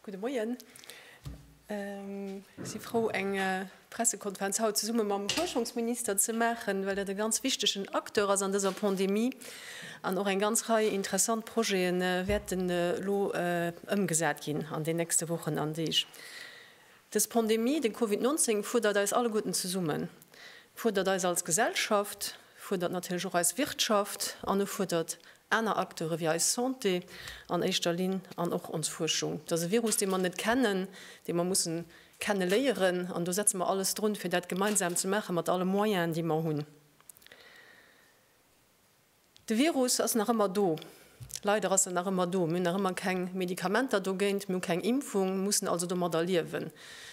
Gudde Moien. Ech si frou, eng Pressekonferenz haut zesumme mam Fuerschungsminister ze maachen, well dat e ganz wichtegen Acteur ass an dëser Pandemie an och eng ganz Rei interessant Projete wäerten elo ëmgesat ginn an den nächste Wochen an Deeg. Dës Pandemie, de Covid 19, fuerdert eis alleguerten zesummen, fuerdert eis als Gesellschaft, fuerdert natierlech och eis Wirtschaft an e fuerdert aner Acteure wéi eis Santé an éischter Linn an och ons Fuerschung. Et ass e Virus, dee mer net kennen, dee mer mussen kenne léieren an do setze mer alles drun, fir dat gemeinsam ze maache mat alle Moyenen, déi mer hunn. De Virus ass nach ëmmer do. Leider ass en nach ëmmer do. Mir hunn nach ëmmer keng Medikamenter dogéint, mir hu keng Impfung, mussen also domadder liewen.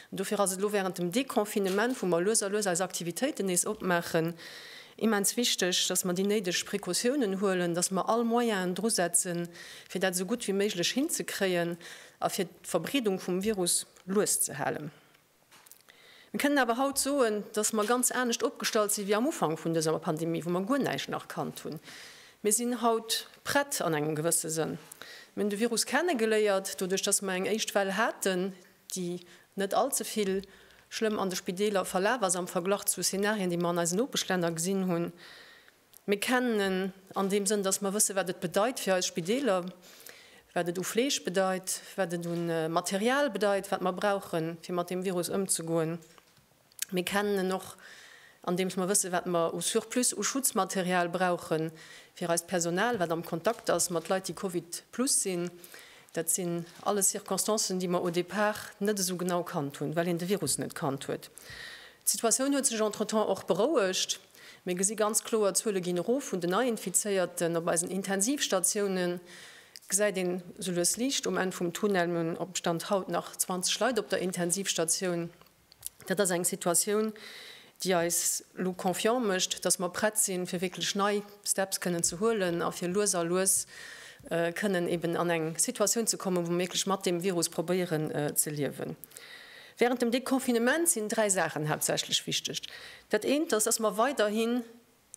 An dofir ass et elo während dem Deconfinement, wou mer lues a lues eis Aktivitéiten nees opmaachen, immens wichteg, dass mer déi néideg Precautiounen huelen, dass mer all Moyenen drusetzen, fir dat esou gutt wéi méiglech hinzekréien a fir d'Verbreedung vum Virus lues ze halen. Mir kënnen awer haut soen, dass mer ganz anescht opgestallt si wéi am Ufank vun dëser Pandemie, wou mer guer näischt nach kannt hunn. Mir sinn haut prett an engem gewësse Sënn. Mir hunn de Virus kennegeléiert, doduerch dass mer eng éischt Well haten, déi net all ze vill schlëmm an de Spideeler verlaf ass am Verglach zu Szenarien, déi mer an eisen Nopeschlänner gesinn hunn. Mir kennen en an deem Sënn, dass mer wëssen, wat et bedeit fir eis Spideeler, wat et u Fleeg bedeit, wat et u Material bedeit, wat mer brauchen, fir mat deem Virus ëmzegoen. Mir kennen en och, andeems mer wëssen, wat mer u Surplus u Schutzmaterial brauchen fir eist Personal, wat am Kontakt ass mat Leit, déi Covid plus sinn. Dat sinn alles Circonstancen, déi mer au départ net esou genau kannt hunn, well een de Virus net kannt huet. D'Situatioun huet sech entretemps och berouegt. Mir gesi ganz kloer, d'Zuele ginn erof vun den Neiinfizéierten. Op eisen Intensivstatioune gesäit een esou lues Liicht um Enn vum Tunnel. Mir hunn op Stand haut nach 20 Leit op der Intensivstatioun. Dat ass eng Situatioun, déi eis elo confiant mécht, dass mer prett sinn, fir wierklech nei Steps kënnen ze huelen a fir lues a lues kënnen eben an eng Situatioun ze kommen, wou mer wierklech mat deem Virus probéieren ze liewen. Während dem Deconfinement sinn 3 Saachen haaptsächlech wichteg. Dat eent ass, dass mer weiderhin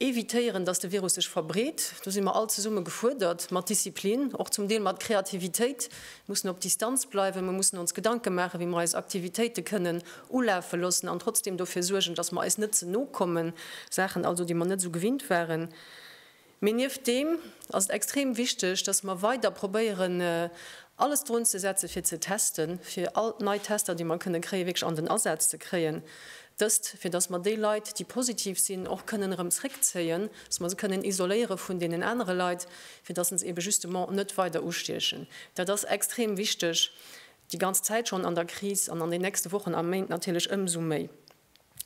evitéieren, dass de Virus sech verbreet. Do si mer all zesumme gefuerdert, mat Disziplin, och zum Deel mat Kreativitéit. Mir mussen op Distanz bleiwen, mir mussen ons Gedanke maachen, wéi mer eis Aktivitéite kënnen ulafe loossen an trotzdem dofir suergen, dass mer eis net ze no kommen, Saachen also, déi mer net esou gewinnt waren. Mee nieft deem ass et extrem wichteg, dass mer weider probéieren, alles drun ze setzen, fir ze testen, fir all nei Tester, déi mer kënne kréien, wierklech an den Asaz ze kréien. Dëst, fir dass mer déi Leit, déi positiv sinn, och kënnen erëm zréckzéien, dass mer se kënnen isoléiere vun deenen anere Leit, fir dass se eebe justement net weider ustiechen. Dat ass extrem wichteg, déi ganz Zäit schonn an der Kris an an den nächste Wochen a Méint natierlech ëmsou méi.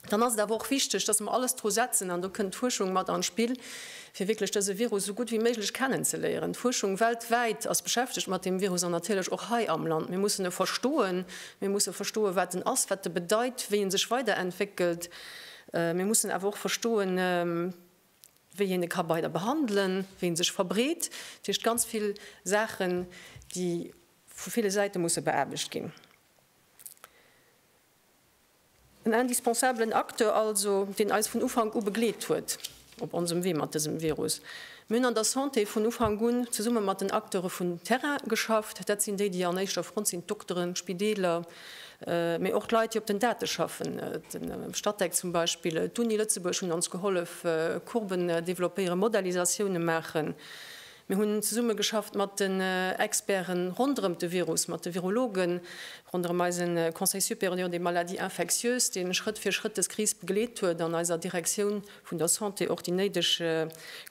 Dann ass et awer och wichteg, dass mer alles dru setzen, an do kënnt d'Fuerschung mat an d'Spill, fir wierklech dëse Virus esou gutt wéi méiglech kennenzeléieren. D'Fuerschung weltwäit ass beschäftegt mat deem Virus an natierlech och hei am Land. Mir mussen e verstoen, mir musse verstoen, wat en ass, wat e bedeit, wéi e sech weiderentwéckelt. Mir mussen awer och verstoen, wéi een e ka weider behandelen, wéi en sech verbreet. Dat heescht, ganz vill Saachen, déi vu ville Säite musse beaarbecht ginn. En indispensabelen Acteur also, deen eis vun Ufank u begleet huet op onsem Wee mat dësem Virus. Mir hunn an der Santé vun Ufank un zesumme mat den Acteure vun Terrain geschafft. Dat sinn déi, déi an éischter Front sinn, d'Dokteren, d'Spideeler, mee och d'Leit, déi op den Date schaffen, de Statec zum Beispill, d'Uni Lëtzebuerg hunn ons gehollef, Courben developpéieren, Modellisatioune maachen. Mir hunn zesumme geschafft mat den Experten ronderëm de Virus, mat de Virologen, ronderëm eise Conseil supérieur des maladies infectieuses, dee Schrëtt fir Schrëtt dës Kris begleet huet an eiser Direktioun vun der Santé och déi néideg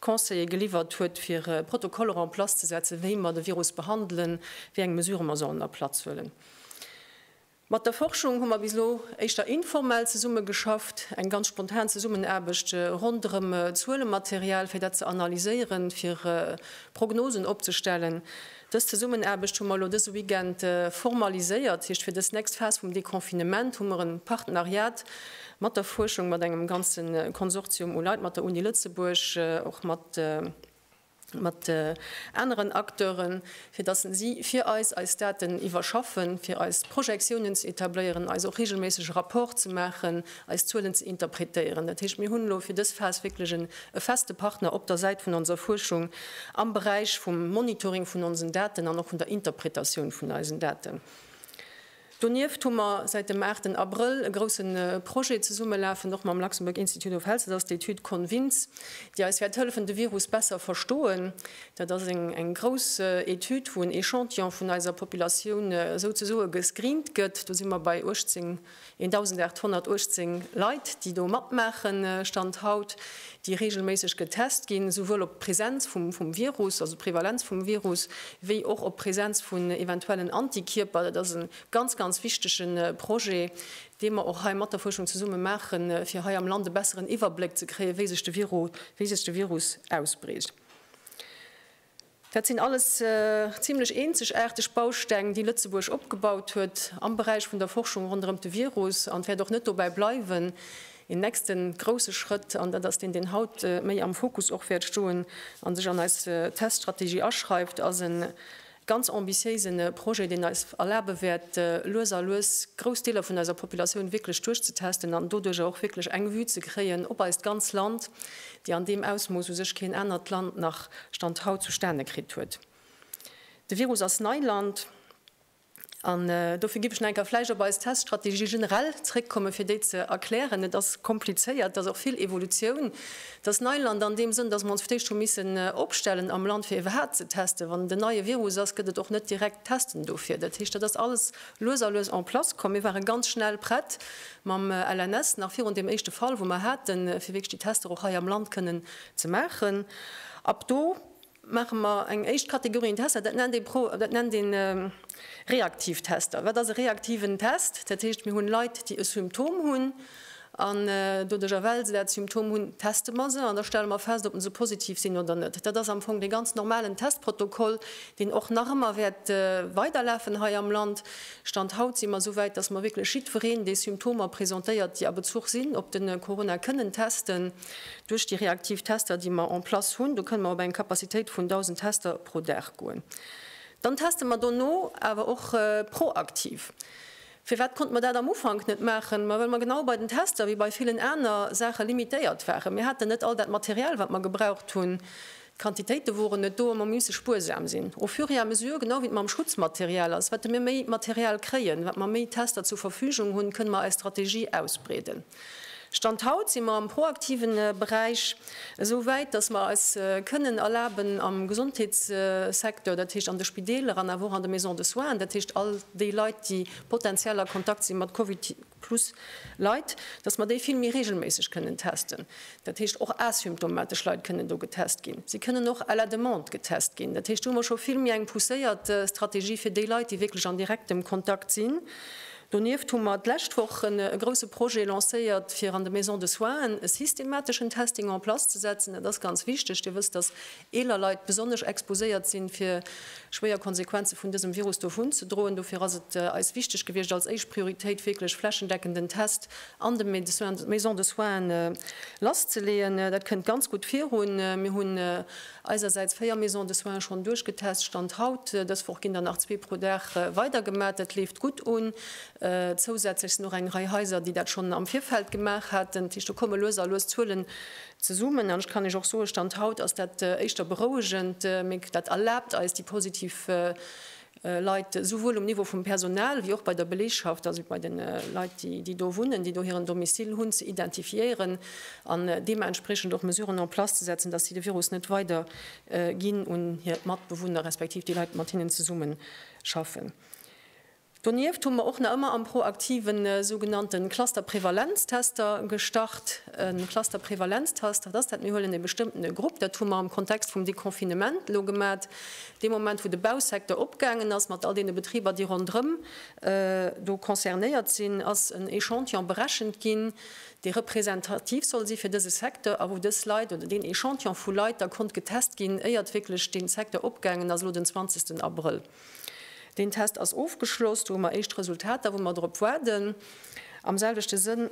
Conseile geliwwert huet, fir Protokoller en place ze setzen, wéi mer de Virus behandelen, wéi eng Mesurë mer sollen a Platz huelen. Mat der Forschung hu mer bis elo éischter informell zesummegeschafft, eng ganz spontan Zesummenaarbecht ronderëm Zuelematerial, fir dat ze analyséieren, fir Prognosen opzestellen. Dës Zesummenaarbecht hu mer elo dëse Weekend formaliséiert. Dat heescht, fir dës nächst Phas vum Deconfinement hu mer e Partenariat mat der Fuerschung, mat engem ganze Konsortium u Leit, mat der Uni Lëtzebuerg, och mat mat aneren Acteuren, fir dass si fir eis eis Daten iwwerschaffen, fir eis Projektiounen ze etabléieren, eis och regelméisseg e Rapport ze maachen, eis Zuelen ze interpretéieren. Dat heescht, mir hunn elo fir dës Phas wierklech e feste Partner op der Säit vun onser Fuerschung am Beräich vum Monitoring vun onsen Daten an och vun der Interpretatioun vun eisen Daten. Donieft hu mer säit dem 8 Abrëll e grousse Projet zesummelafen, och mam Luxembourg Institute of Health, dat ass d'Etüd CONVINS, déi eis wäert hëllefen, de Virus besser verstoen. Dat ass eng grouss Etüd, wou en Echantillon vun eiser Populatioun souzesoe gescreent gëtt. Do si mer bei 18, 1.818 Leit, déi do matmaachen, Stand haut, déi reegelméisseg getest ginn, souwuel op d'Presenz vum Virus, also d'Prevalenz vum Virus, wéi och op d'Presenz vun eventuellen Antikierper. Dat ass e ganz, ganz wichtege Projet, dee mer och hei mat der Fuerschung zesumme maachen, fir hei am Land e besseren Iwwerbléck ze kréien, wéi sech de Virus ausbreet. Dat sinn alles zimlech eenzegaarteg Bausteng, déi Lëtzebuerg opgebaut huet am Beräich vun der Forschung ronderëm de Virus an et wäert och net dobäi bleiwen. Een nächste grousse Schrëtt, an dat ass deen, deen haut méi am Fokus och wäert stoen a sech an eis Teststrategie aschreift, ass e ganz ambitiéise Projet, deen eis erlabe wäert, lues a lues grouss Deeler vun eiser Populatioun wierklech duerchzetesten an doduercher och wierklech eng Vue ze kréien op eist ganz Land, déi an deem Ausmooss u sech keen anert Land nach Stand haut zustane kritt huet. De Virus ass Neiland an dofir giff ech nach eng Kéier vläicht op eis Teststrategie generell zréckkommen, fir déi ze erklären. Et ass komplizéiert, et ass och vill Evolutioun. Et ass Neiland an deem Sënn, dass mer ons fir d'éischt hu missen opstellen am Land, fir iwwerhaapt ze testen. Wann et en neie Virus ass, gëtt et och net direkt Testen dofir. Dat heescht, dat ass alles lues a lues en place komm. Mir ware ganz schnell prett mam LNS, nach virun deem éischte Fall, wou mer haten, fir wierklech déi Tester och hei am Land kënnen ze maachen. Ab do maache mer eng éischt Kategorien Tester, dat nennt ee pro, dat nennt ee reaktiv Tester. Wat ass e reaktiven Test? Dat heescht, mir hunn Leit, déi e Symptom hunn an doduercher, well se dat Symptom hunn, teste mer se an da stelle mer fest, ob se positiv sinn oder net. Dat ass am Fong dee ganz normalen Testprotokoll, deen och nach ëmmer wäert weiderlafen hei am Land. Stand haut si mer esou wäit, dass mer wierklech jiddwereen, dee Symptomer presentéiert, déi a Bezuch sinn op de Corona, kënnen testen duerch déi reaktiv Tester, déi mer en place hunn. Do kënne mer op eng Capacitéit vun 1.000 Tester pro Dag goen. Dann teste mer dono awer och proaktiv. Firwat konnte mer dat am Ufank net maachen? Ma well mer genau bei den Tester, wéi bei villen aner Saache limitéiert waren. Mir haten net all dat Material, wat mer gebraucht hunn. D'Quantitéite woren net do a mer musse spuersam sinn. Au fur et à mesure, genau wéi et mam Schutzmaterial ass, wat mir méi Material kréien, wat mer méi Tester zur Verfügung hunn, kënne mer eis Strategie ausbreeden. Stand haut si mer am proaktive Beräich esou wäit, dass mer eis kënnen erlaben am Gesondheetssecteur, dat heescht an de Spideeler an awer och an de Maisons de soins, dat heescht all déi Leit, déi potentiell a Kontakt si mat Covid, plus Leit, dass mer déi vill méi regelméisseg kënnen testen. Dat heescht, och asymptomatesch Leit kënnen do getest ginn. Si kënnen och à la demande getest ginn. Dat heescht, do hu mer scho vill méi eng pousséiert Strategie fir déi Leit, déi wierklech an direktem Kontakt sinn. Donieft hu mer d'lescht Woch e grouse Projet lancéiert, fir an de Maisons de soins e systemateschen Testing en place ze setzen. Dat ass ganz wichteg. Dir wësst, dass eeler Leit besonnesch exposéiert sinn, fir schwéier Konsequenze vun dësem Virus dovunzedroen. Dofir ass et eis wichteg gewiescht, als éischt Prioritéit wierklech flächendeckenden Test an de Maisons de soins lasszeleeën. Dat kënnt ganz gutt virun. Mir hunn eisersäits 4 Maisons de soins schonn duerchgetest, Stand haut. Dës Woch ginn der nach zwee pro Dag weidergemat. Dat leeft gutt un. Zousätzlech sinn och eng Rei Haiser, déi dat schonn am Virfeld gemaach haten. Dat heescht, do komme lues a lues Zuelen Zesummen, an ech kann Iech och soen, Stand haut ass dat éischter berouegend, mee dat erlaabt eis, déi positiv Leit souwuel um Niveau vum Personal wéi och bei der Belegschaft, also bei de Leit, déi do wunnen, déi do hiren Domicile hunn, ze identifiéieren an deementspriechend och Mesuren en place ze setzen, dass si de Virus net weider ginn un hir Matbewunner respektiv déi Leit, déi mat hinnen zesummeschaffen. Donieft hu mer och nach ëmmer am proaktiven sougenannte Cluster-Prevalenztester gestart. E Cluster-Prevalenztest, wat ass dat? Mir huelen e bestëmmtene Grupp, dat hu mer am Kontext vum Deconfinement elo gemat, dee Moment wou de Bausecteur opgaangen ass, mat all deene Betriber, déi ronderëm do concernéiert sinn, ass en Echantillon berechent ginn, dee representativ soll si fir dëse Secteur a wou dës Leit oder deen Echantillon vu Leit da konnt getest ginn, éiert wierklech dee Secteur opgaangen ass, elo den 20. Abrëll. Deen Test ass ofgeschloss, do hu mer éischt Resultater, wou mer drop waarden. Am selwechte Sënn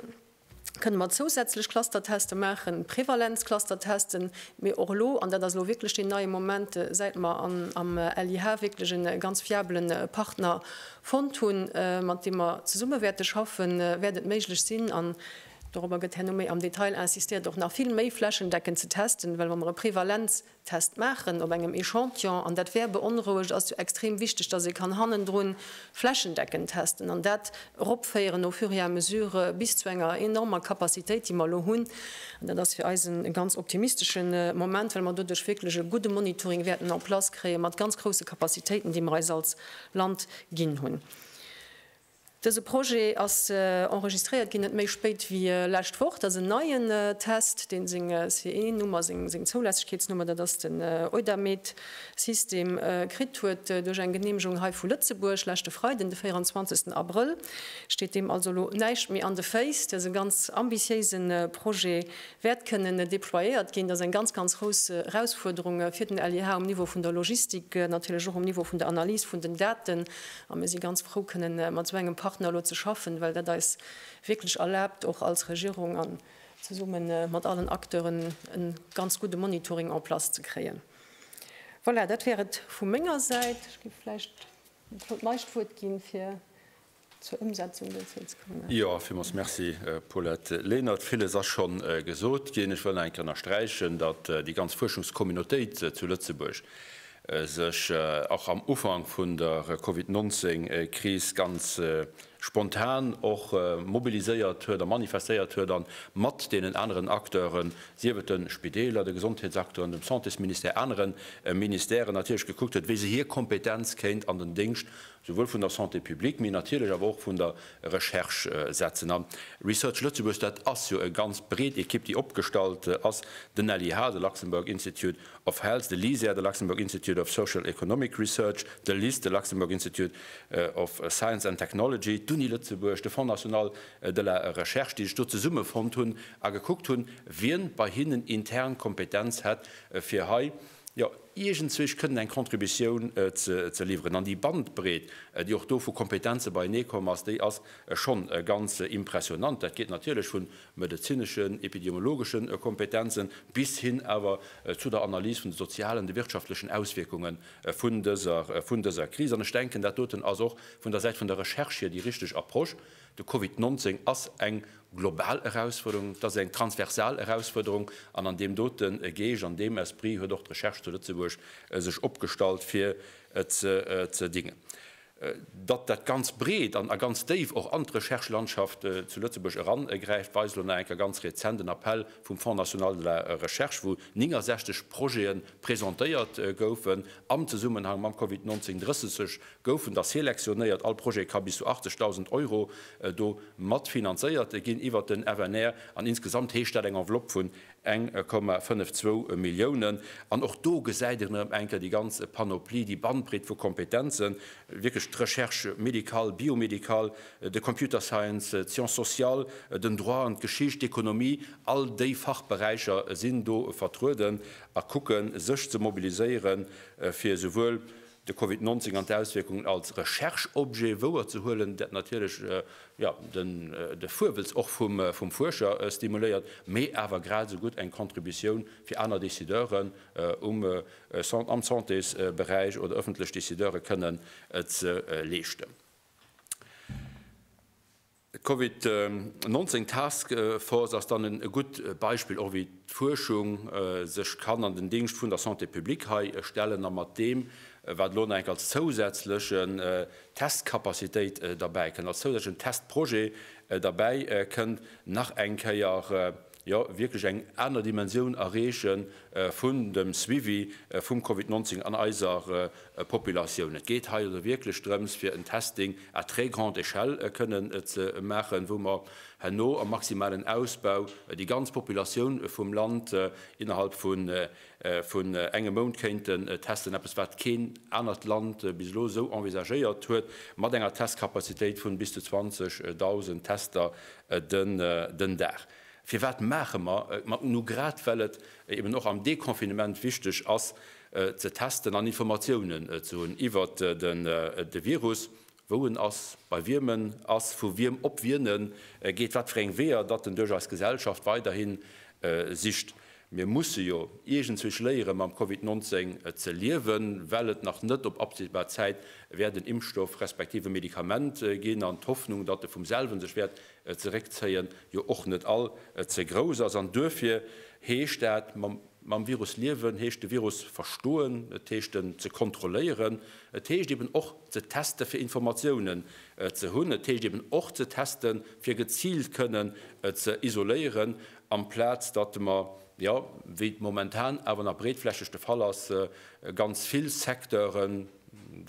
kënne mer zousätzlech Clusterteste maachen, Prevalenzclustertesten, mee och elo, an dat ass elo wierklech deen neie Moment, säit mer am LIH wierklech e ganz fiabele Partner fonnt hunn, mat deem mer zesumme wäerte schaffen, wäert et méiglech sinn, an. Dorobber gëtt herno méi am Detail insistéiert, och nach vill méi flächendeckend ze testen, well wa mer e Prevalenztest maachen op engem Echantillon, an dat wär beonrouegt, ass jo extrem wichteg, dass ee kann hannendrun flächendeckend testen an dat eropféieren au fur et à mesure bis zu enger enormer Capacitéit, déi mer elo hunn. An dat ass fir eis e ganz optimistesche Moment, well mer doduerch wierklech e gudde Monitoring wäerten en place kréie mat ganz grousse Capacitéiten, déi mer eis als Land ginn hunn. Dëse Projet ass enregistréiert ginn net méi spéit wéi lescht Woch. Dat ass en neien Test, dee seng CE-Nummer, seng Zoulässegkeetsnummer, dat ass den Eudamed-System, kritt huet duerch eng Geneemegung hei vu Lëtzebuerg leschte Freiden, de 24. Abrëll. Steet deem also elo näischt méi an de Féiss. Dat ass e ganz ambitiéise Projet, wäert kënnen déployéiert ginn. Dat ass eng ganz, ganz grouss Erausfuerderung fir den LIH um Niveau vun der Logistik, natierlech och um Niveau vun der Analys vun den Daten. A mir si ganz frou, kënnen mat esou engem Partner elo ze schaffen, well dat eis wierklech erlaabt, och als Regierung an zesumme mat allen Acteuren e ganz gudde Monitoring en place ze kréien. Voilà, dat wär et vu menger Säit. Ech géif vläicht dem Claude Meisch d'Wuert ginn, fir zur Ëmsetzung dozou ze kommen. Jo, villmools Merci, Paulette Lenert. Villes ass scho gesot ginn. Ech wëll nach eng Kéier ënnersträichen, datt déi ganz Fuerschungscommunautéit zu Lëtzebuerg sech och am Ufank vun der Covid 19 Kris ganz spontan och mobiliséiert huet a manifestéiert huet a mat deenen aneren Acteuren, sief et de Spideeler, de Gesondheetsacteuren, dem Santésministère, anere Ministèren, natierlech gekuckt huet, wéi se hir Kompetenz kéint an den Déngscht souwuel vun der Santé publique, mee natierlech awer och vun der Recherche setzen. A Research Lëtzebuerg, dat ass jo e ganz breet Ekipp, déi opgestallt ass, den LIH, de Luxembourg Institute of Health, de LISER, de Luxembourg Institute of Social Economic Research, de LIST, de Luxembourg Institute of Science and Technology, d'Uni Lëtzebuerg, de Fonds national de la recherche, déi sech do zesummefonnt hunn a gekuckt hunn, wien bei hinnen intern Kompetenz hätt, fir hei, jo, iergendzwich kënnen eng Contributioun ze liwweren. An déi Bandbreet, déi och do vu Kompetenze beienee komm ass, déi ass schonn ganz impressionant. Dat geet natierlech vu medezineschen, epidemiologesche Kompetenzen bis hin awer zu der Analys vun de sozialen, de wirtschaftlechen Auswierkunge vun dëser, vun dëser Kris. An ech denken, dat doten ass och vun der Säit vun der Recherche hier déi richteg Approche. De Covid 19 ass eng global Erausfuerderung, et ass eng transversal Erausfuerderung an an deem dote Geescht, an deem Esprit huet och d'Recherche zu Lëtzebuerg sech opgestallt, fir ze dingen. Datt dat ganz breet an a ganz déif och an d'Recherche-Landschaft zu Lëtzebuerg erangräift, weist elo nach eng Kéier ganz rezent en Appell vum Fonds national de la recherche, wou 69 Projete presentéiert goufen am Zesummenhang mam Covid 19, 30 goufen der selektionéiert. All Projet ka bis zu 80.000 Euro do matfinanzéiert ginn iwwert den FNR an insgesamt heescht dat eng Enveloppe vun 1,52 Milliounen. An och do gesäit een erëm eng Kéier déi ganz Panoplie, déi Bandbreet vu Kompetenzen, wierklech d'Recherche médicale, biomédicale, de Computer Science, d'Sciences sociales, den Droit an d'Geschicht, d'Ekonomie, all déi Fachberäicher sinn do vertrueden a kucke sech ze mobiliséieren, fir esouwuel de Covid 19 an d'Auswierkungen als Recherche-Objet wouer ze huelen, dat natierlech jo den de Fuerwëlz och vum vum Fuerscher stimuléiert, mee awer grad esou gutt eng Contributioun fir aner Décideuren um am Santésberäich oder ëffentlech Décideure kënnen ze leeschten. D'Covid 19 Task Force ass dann e gutt Beispill och wéi d'Fuerschung sech kann an den Dingscht vun der Santé publique hei stellen a mat deem wat elo nach enk als zousätzlechen Testcapacitéit derbäi kënnt, als zousätzlechen Testprojet derbäi kënnt, nach eng Kéier jo wierklech eng aner Dimensioun erreeche vun dem Suivi vum Covid 19 an eiser Populatioun. Et geet hei also wierklech drëms, fir en Testing à très grande échelle kënnen ze maachen, wou mer herno am maximalen Ausbau déi ganz Populatioun vum Land innerhalb vun engem Mount kéinten testen, eppes wat keen anert Land bis elo esou envisagéiert huet, mat enger Testcapacitéit vun bis zu 20.000 Tester den Dag. Firwat maache mer et? Ma nu grad well et eben och am Deconfinement wichteg ass, ze testen an Informatiounen ze hunn iwwert de Virus, wou en ass, bei wiem en ass, vu wiem op wien e geet, wat fir eng Weeër datt en duerch eis Gesellschaft weiderhi sicht. Mir musse jo iergendzwousch léiere mam Covid 19 ze liewen, well et nach net op absehbar Zäit wäert en Impfstoff respektiv e Medikament ginn an d'Hoffnung, datt e vum selwen sech wäert zeréckzéien, jo och net all ze grouss ass. An duerfir heescht dat, mam Virus liewen heescht de Virus verstoen, et heescht en ze kontrolléieren, et heescht eben och ze teste fir Informatiounen ze hunn, et heescht eben och ze testen, fir geziilt kënnen ze isoléieren, amplaz datt mer, jo, wéi et momentan awer nach breetflächeg de Fall ass, ganz vill Secteuren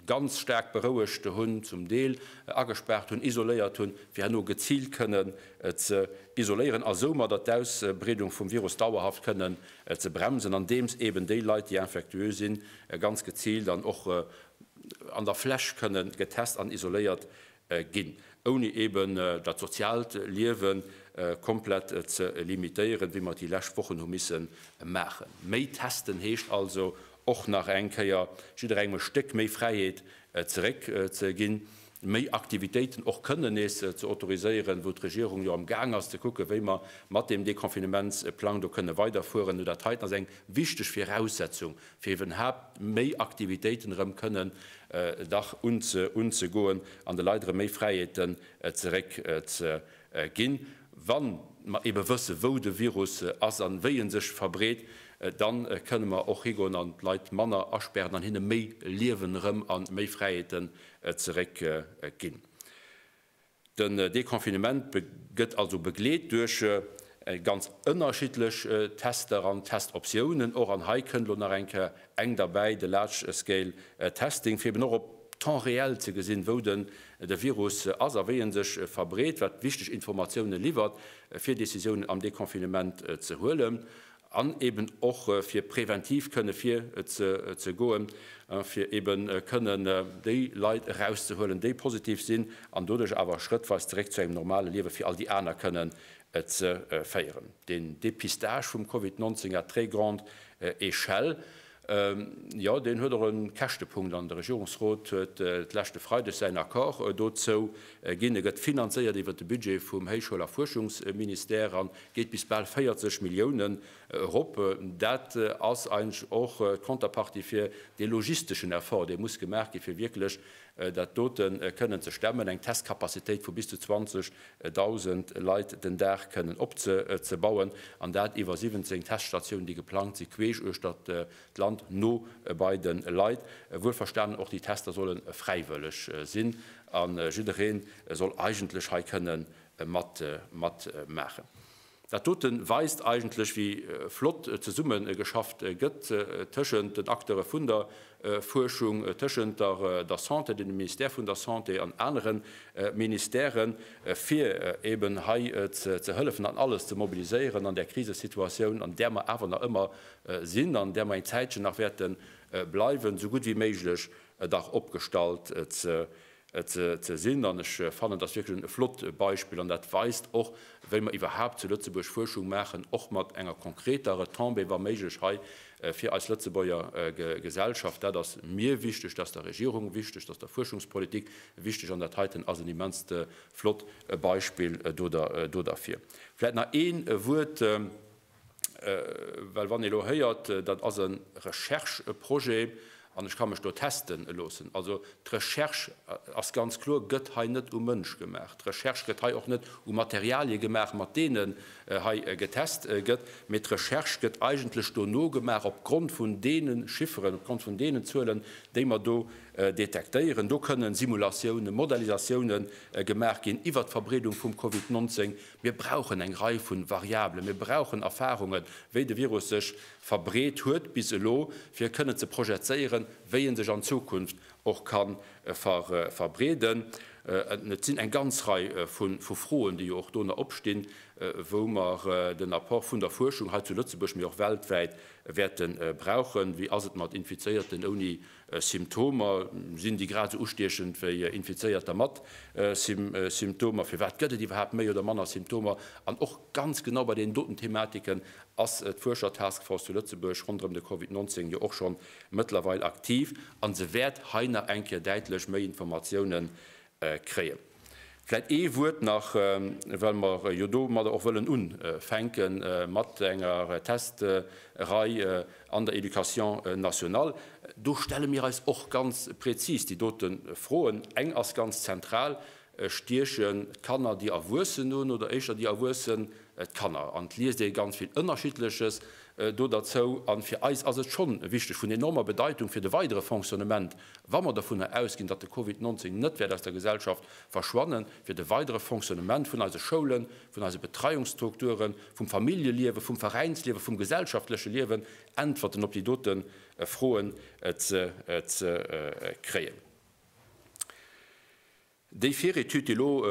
ganz staark berouegt hunn, zum Deel agespaart hunn, isoléiert hunn, fir herno geziilt kënnen ze isoléieren a soumadder d'Ausbreedung vum Virus dauerhaft kënnen ze bremsen, andeems eeben déi Leit, déi infektueux sinn, ganz geziilt an och an der Fläch kënnen getest an isoléiert ginn, ouni eeben dat soziaalt Liewe komplett ze limitéieren, wéi mer et déi lescht Wochen hu misse maachen. Méi testen heescht also och nach eng Kéier jidderengem e Stéck méi Fräiheet zeréckzeginn, méi Aktivitéiten och kënnen nees ze autoriséieren, wou d'Regierung jo am Gaang ass ze kucken, wéi mer mat deem Deconfinementsplang do kënne weiderfueren. Dat heiten ass eng wichteg Viraussetzung, fir iwwenhaapt méi Aktivitéiten erëm kënnen dach unzegoen an de Leit erëm méi Fräiheeten zeréck ze ginn. Wa mer ebe wësse wou de Virus ass an wéi en sech verbreet, da kënne mer och higoen an d'Leit manner aspären an hinne méi Liewen erëm a méi Fräiheeten zeréck ginn. Den Deconfinement gëtt also begleet duerch ganz ënnerschiddlech Tester an Testoptiounen och. An hei kënnt elo nach eng Kéier eng derbäi, de Large Scale Testing, fir eben och op Temps réel ze gesinn, wou den de Virus ass a wéi en sech verbreet, wat wichteg Informatioune liwwert, fir Decisiounen am Deconfinement ze huelen an eben och fir preventiv kënne vir ze goen, fir eben kënnen déi Leit erauszehuelen, déi positiv sinn, an doduerch awer schrëttweis zeréck zu engem normale Liewe fir all déi aner kënnen ze féieren. Den Dépistage vum Covid 19 à très grande échelle, Jo, deen huet och e Käschtepunkt an de Regierungsrot huet d'leschte Freideg säin Accord dozou ginn. E gëtt finanzéiert iwwert de Budget vum Héichschoul a Fuerschungsministère a geet bis bal 40 Milliounen erop. Dat ass eigentlech och d'Conterpartie fir dee logisteschen Effort, dee muss gemaach gi fir wierklech dat dote kënnen ze stemmen, eng Testcapacitéit vu bis zu 20.000 Leit den Dag kënnen opzebauen, an dat iwwer 17 Teststatiounen, déi geplangt si queesch uechter d'Land, no bei de Leit. Wuelverstanen, och déi Tester solle fräiwëlleg sinn a jidderee soll eigentlech hei kënne matmaachen. Dat dote weist eigentlech, wéi flott zesummegeschafft gëtt tëschent den Acteure vun der Fuerschung, tëschent der Santé, dem Ministère vun der Santé an anere Ministèren, fir eben hei ze hëllefen an alles ze mobiliséieren an där Krisesituatioun, an där mer awer nach ëmmer sinn, an där mer eng Zäitchen nach wäerte bleiwen, esou gutt wéi méiglech dach opgestallt ze ze sinn. An ech fannen, dat ass wierklech e flott Beispill an dat weist och, wéi mer iwwerhaapt zu Lëtzebuerg Fuerschung maachen, och mat enger konkreter Retombée wa méiglech hei fir eis Lëtzebuerger Gesellschaft. Dat ass mir wichteg, dat ass der Regierung wichteg, dat ass der Fuerschungspolitik wichteg an dat heiten ass en immenst flott Beispill do derfir. Vläicht nach ee Wuert. Well wann ee elo héiert, dat ass e Rechercheprojet an ech ka mech do teste loossen, also d'Recherche ass ganz kloer, gëtt hei net um Mënsch gemaach. D'Recherche gëtt hei och net u Materialie gemaach, mat deenen hei getest gëtt, mee d'Recherche gëtt eigentlech dono gemaach opgrond vun deene Chifferen, opgrond vun deenen Zuelen, déi mer do detektéieren. Do kënnen Simulatiounen, Modellisatiounen gemaach ginn iwwert d'Verbreedung vum Covid 19. Mir brauchen eng Rei vu Variabelen, mir brauchen Erfarungen, wéi de Virus sech verbreet huet bis elo, fir kënnen ze projezéieren, wéi e sech an Zukunft och ka verbreeden. Et sinn eng ganz Rei vu Froen, déi jo och do nach opstinn, wou mer den Apport vun der Fuerschung hei zu Lëtzebuerg, mee och weltwäit wäerte brauchen. Wéi ass et mat Infizéierten ouni Symptomer, sinn déi grad esou ustiechend wéi Infizéierter mat Symptomer? Firwat gëtt et iwwerhaapt méi oder manner Symptomer? An och ganz genau bei deenen doten Thematiken ass d'Fuerscher-Task Force zu Lëtzebuerg ronderëm de Covid 19 jo och schonn mëttlerweil aktiv a se wäert hei nach eng Kéier däitlech méi Informatioune kréien. Vläit ee Wuert nach, well mer jo domadder och wëllen unfänke mat enger Testrei an der Éducation nationale. Do stelle mir eis och ganz prezis déi dote Froen. Eng ass ganz zentral, Stiechen d'Kanner déi Erwuessen un oder éischter déi Erwuessen d'Kanner? An et liest ee ganz vill Ënnerschiddleches do derzou. A fir eis ass et schonn wichteg, vun enormer Bedeitung fir de weidere Fonctionnement, wa mer dovunner ausginn, datt de Covid 19 net wäert aus der Gesellschaft verschwannen, fir de weidere Fonctionnement vun eise Schoulen, vun eise Betreiungsstrukturen, vum Familljeliewen, vum Veräinsliewen, vum gesellschaftleche Liewen, Äntwerten op déi dote Froen ze kréien. Déi Viretüd, déi elo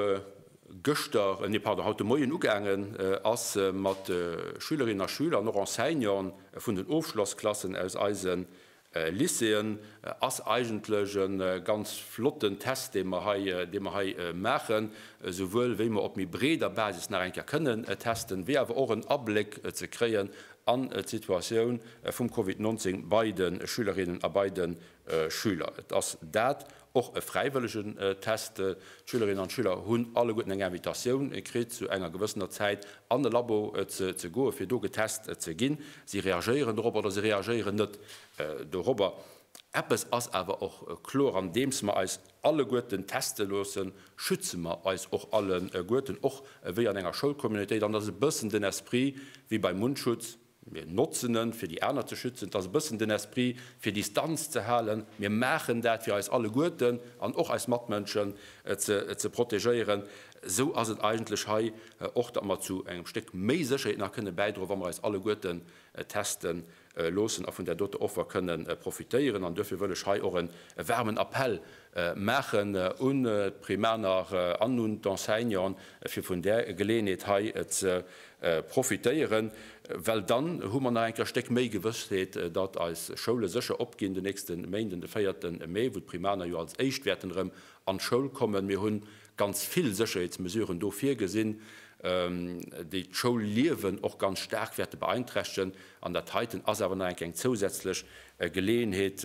gëschter, nee pardon, haut de Moien ugaangen ass mat Schülerinnen a Schüler an och Enseignanten vun den Ofschlossklassen aus eise Lycéeën, ass eigentlech e ganz flotten Test, dee mer hei, dee mer hei maachen, esouwuel wéi mer op méi breeder Basis nach eng Kéier kënnen testen, wéi awer och en Abléck ze kréien an d'Situatioun vum Covid 19 bei de Schülerinnen a bei de Schüler. Et ass dat Och e fräiwëllegen Test. D'Schülerinnen an d'Schüler hunn alleguerten eng Invitatioun kritt, zu enger gewëssener Zäit an e Labo ze goen, fir do getest ze ginn. Si reagéieren dorop oder si reagéieren net dorobber. Eppes ass awer och kloer, Andeems mer eis alleguerten teste loossen, schütze mer eis och alleguerten, och wéi an enger Schoulcommunautéit. An dat ass e bëssen den Esprit wéi beim Mundschutz. Mir notzen en, fir déi aner ze schützen. Et ass e bëssen den Esprit, fir Distanz ze halen. Mir maachen dat, fir eis alleguerten an och eis Matmënschen ze protegéieren. Esou ass et eigentlech hei och, datt mer zu engem Stéck méi Sécherheet nach kënne bäidroen, wa mer eis alleguerten teste loossen a vun där doter Offer kënne profitéieren. An duerfir wëll ech hei och e waarmen Appell maachen un d'Primaner an un d'Enseignanten, fir vun där Geleeënheet hei ze profitéieren, well dann hu mer nach eng Kéier e Stéck méi Gewëssheet, datt eis Schoule sécher opginn den nächste Méinden, de véierte Mee, wou d'Primaner jo als éischt wäerten erëm an d'Schoul kommen. Mir hu ganz vill Sécherheetsmesuren do virgesinn, déi d'Schoulliewen och ganz staark wäerte beeinträchtegen. An dat heiten ass awer nach eng Kéier eng zousätzlech Geleeënheet,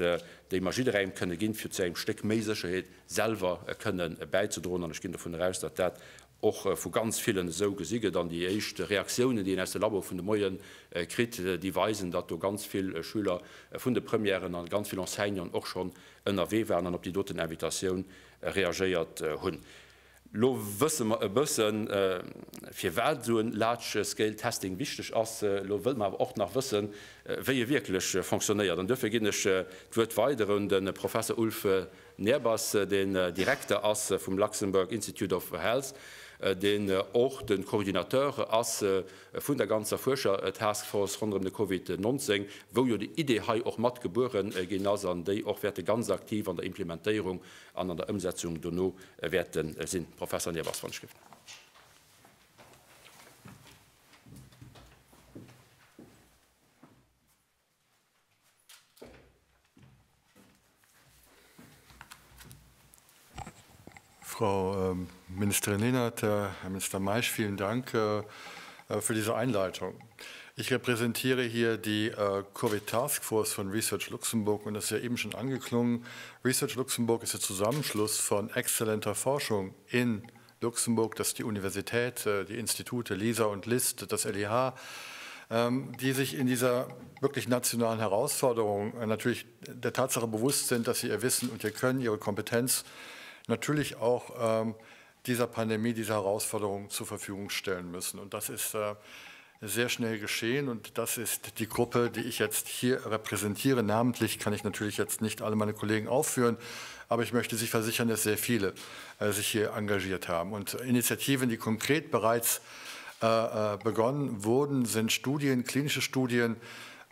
déi mer jidderengem kënne ginn, fir zu engem Stéck méi Sécherheet selwer kënne bäizedroen. An ech ginn dovun eraus, datt dat och vu ganz villen esou gesi gëtt. An déi éischt Reaktiounen, déi een aus de Labo vun de Moie kritt, déi weisen, datt do ganz vill Schüler vun de Premièren a ganz vill Enseignanten och schonn ënnerwee waren an op déi doten Invitatioun reagéiert hunn. Lo wësse mer e bëssen, firwat esou en Large Scale Testing wichteg ass. Lo wëlle mer awer och nach wëssen, wéi e wierklech fonctionnéiert. An duerfir ginn ech d'Wuert weider un de Professer Ulf Nehrbass, deen Direkter ass vum Luxembourg Institute of Health, deen och de Coordinateur ass vun der ganzer Fuerscher-Task Force ronderëm de Covid 19, wou jo déi Idee hei och mat gebuere ginn ass an déi och wäerte ganz aktiv an der Implementéierung an an der Ëmsetzung dono wäerte sinn. Professor Nehrbass, wann ech géif. Frau ähm, Ministerin Lenert, äh, Herr Minister Maisch, vielen Dank äh, äh, für diese Einleitung. Ich repräsentiere hier die Covid Task Force von Research Luxemburg und das ist ja eben schon angeklungen. Research Luxemburg ist der Zusammenschluss von exzellenter Forschung in Luxemburg, das ist die Universität, die Institute LISA und LIST, das LIH, ähm, die sich in dieser wirklich nationalen Herausforderung äh, natürlich der Tatsache bewusst sind, dass sie ihr Wissen und ihr Können, ihre Kompetenz natürlich auch ähm, dieser Pandemie, dieser Herausforderung zur Verfügung stellen müssen. Und das ist äh, sehr schnell geschehen und das ist die Gruppe, die ich jetzt hier repräsentiere. Namentlich kann ich natürlich jetzt nicht alle meine Kollegen aufführen, aber ich möchte Sie versichern, dass sehr viele äh, sich hier engagiert haben. Und Initiativen, die konkret bereits äh, äh begonnen wurden, sind Studien, klinische Studien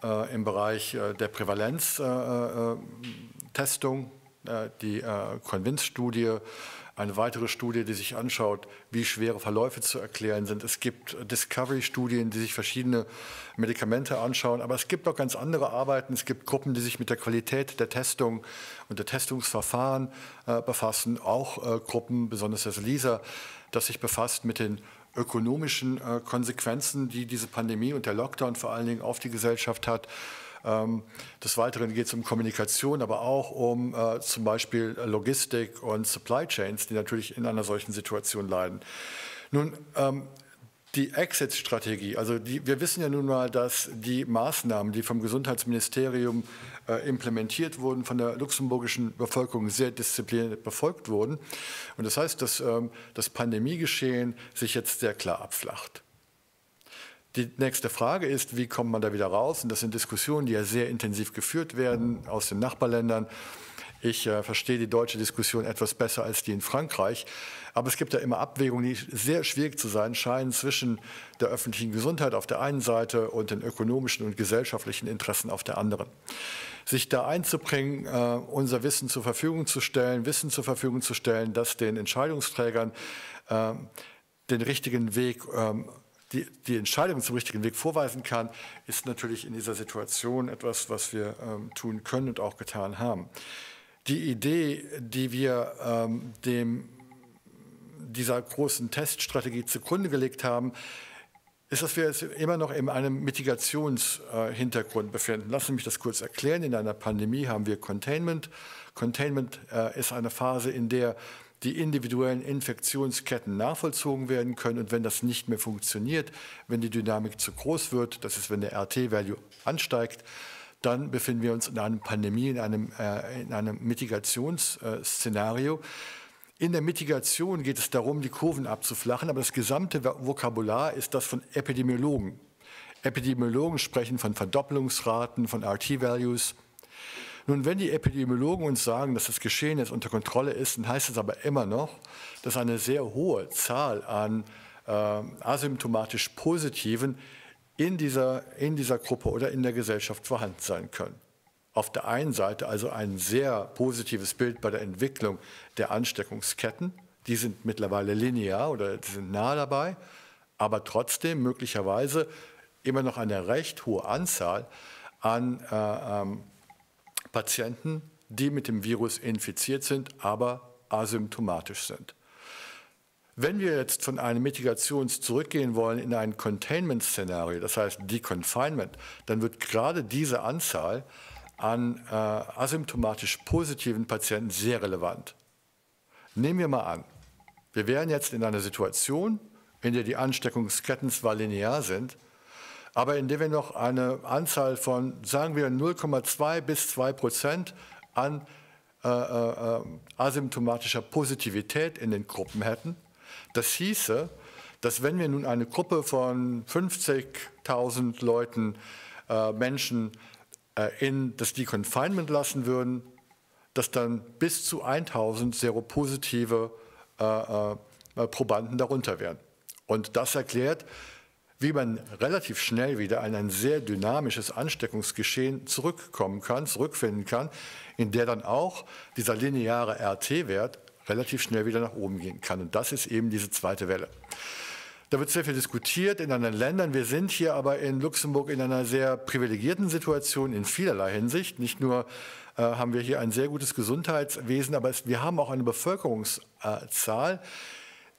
äh, im Bereich äh, der Prävalenztestung, äh, die Convince-Studie, eine weitere Studie, die sich anschaut, wie schwere Verläufe zu erklären sind. Es gibt Discovery-Studien, die sich verschiedene Medikamente anschauen, aber es gibt auch ganz andere Arbeiten. Es gibt Gruppen, die sich mit der Qualität der Testung und der Testungsverfahren äh, befassen, auch äh, Gruppen, besonders das LISA, das sich befasst mit den ökonomischen äh, Konsequenzen, die diese Pandemie und der Lockdown vor allen Dingen auf die Gesellschaft hat. Ähm, des Weiteren geht es um Kommunikation, aber auch um äh, zum Beispiel Logistik und Supply Chains, die natürlich in einer solchen Situation leiden. Nun, ähm, die Exit-Strategie, also die, wir wissen ja nun mal, dass die Maßnahmen, die vom Gesundheitsministerium äh, implementiert wurden, von der luxemburgischen Bevölkerung sehr diszipliniert befolgt wurden. Und das heißt, dass ähm, das Pandemiegeschehen sich jetzt sehr klar abflacht. Die nächste Frage ist, wie kommt man da wieder raus? Und das sind Diskussionen, die ja sehr intensiv geführt werden aus den Nachbarländern. Ich äh, verstehe die deutsche Diskussion etwas besser als die in Frankreich. Aber es gibt ja immer Abwägungen, die sehr schwierig zu sein scheinen zwischen der öffentlichen Gesundheit auf der einen Seite und den ökonomischen und gesellschaftlichen Interessen auf der anderen. Sich da einzubringen, äh, unser Wissen zur Verfügung zu stellen, Wissen zur Verfügung zu stellen, das den Entscheidungsträgern äh, den richtigen Weg ähm, die, die Entscheidung zum richtigen Weg vorweisen kann, ist natürlich in dieser Situation etwas, was wir ähm, tun können und auch getan haben. Die Idee, die wir ähm, dem, dieser großen Teststrategie zugrunde gelegt haben, ist, dass wir uns immer noch in einem Mitigationshintergrund äh, befinden. Lassen Sie mich das kurz erklären. In einer Pandemie haben wir Containment. Containment äh, ist eine Phase, in der die individuellen Infektionsketten nachvollzogen werden können. Und wenn das nicht mehr funktioniert, wenn die Dynamik zu groß wird, das ist, wenn der RT-Value ansteigt, dann befinden wir uns in einer Pandemie, in einem, äh, in einem Mitigationsszenario. In der Mitigation geht es darum, die Kurven abzuflachen, aber das gesamte Vokabular ist das von Epidemiologen. Epidemiologen sprechen von Verdoppelungsraten, von RT-Values. Nun, wenn die Epidemiologen uns sagen, dass das Geschehen jetzt unter Kontrolle ist, dann heißt es aber immer noch, dass eine sehr hohe Zahl an äh, asymptomatisch Positiven in dieser, in dieser Gruppe oder in der Gesellschaft vorhanden sein können. Auf der einen Seite also ein sehr positives Bild bei der Entwicklung der Ansteckungsketten. Die sind mittlerweile linear oder die sind nahe dabei, aber trotzdem möglicherweise immer noch eine recht hohe Anzahl an äh, ähm, Patienten, die mit dem Virus infiziert sind, aber asymptomatisch sind. Wenn wir jetzt von einem Mitigations zurückgehen wollen in ein Containment-Szenario, das heißt Deconfinement, dann wird gerade diese Anzahl an äh, asymptomatisch positiven Patienten sehr relevant. Nehmen wir mal an, wir wären jetzt in einer Situation, in der die Ansteckungsketten zwar linear sind, aber in der wir noch eine Anzahl von, sagen wir, 0,2 bis 2 Prozent an äh, äh, äh, asymptomatischer Positivität in den Gruppen hätten. Das hieße, dass wenn wir nun eine Gruppe von 50.000 Leuten, äh, Menschen äh, in das Deconfinement lassen würden, dass dann bis zu 1000 seropositive äh, äh, Probanden darunter wären. Und das erklärt, wie man relativ schnell wieder in ein sehr dynamisches Ansteckungsgeschehen zurückkommen kann, zurückfinden kann, in der dann auch dieser lineare RT-Wert relativ schnell wieder nach oben gehen kann. Und das ist eben diese zweite Welle. Da wird sehr viel diskutiert in anderen Ländern. Wir sind hier aber in Luxemburg in einer sehr privilegierten Situation in vielerlei Hinsicht. Nicht nur äh, haben wir hier ein sehr gutes Gesundheitswesen, aber es, wir haben auch eine Bevölkerungszahl,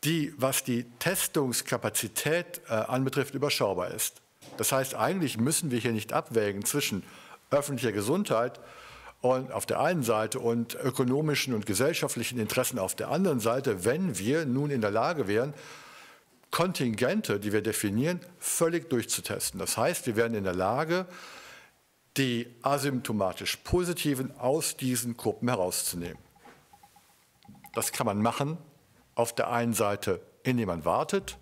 die, was die Testungskapazität äh, anbetrifft, überschaubar ist. Das heißt, eigentlich müssen wir hier nicht abwägen zwischen öffentlicher Gesundheit und auf der einen Seite und ökonomischen und gesellschaftlichen Interessen auf der anderen Seite, wenn wir nun in der Lage wären, Kontingente, die wir definieren, völlig durchzutesten. Das heißt, wir wären in der Lage, die asymptomatisch Positiven aus diesen Gruppen herauszunehmen. Das kann man machen auf der einen Seite, indem man wartet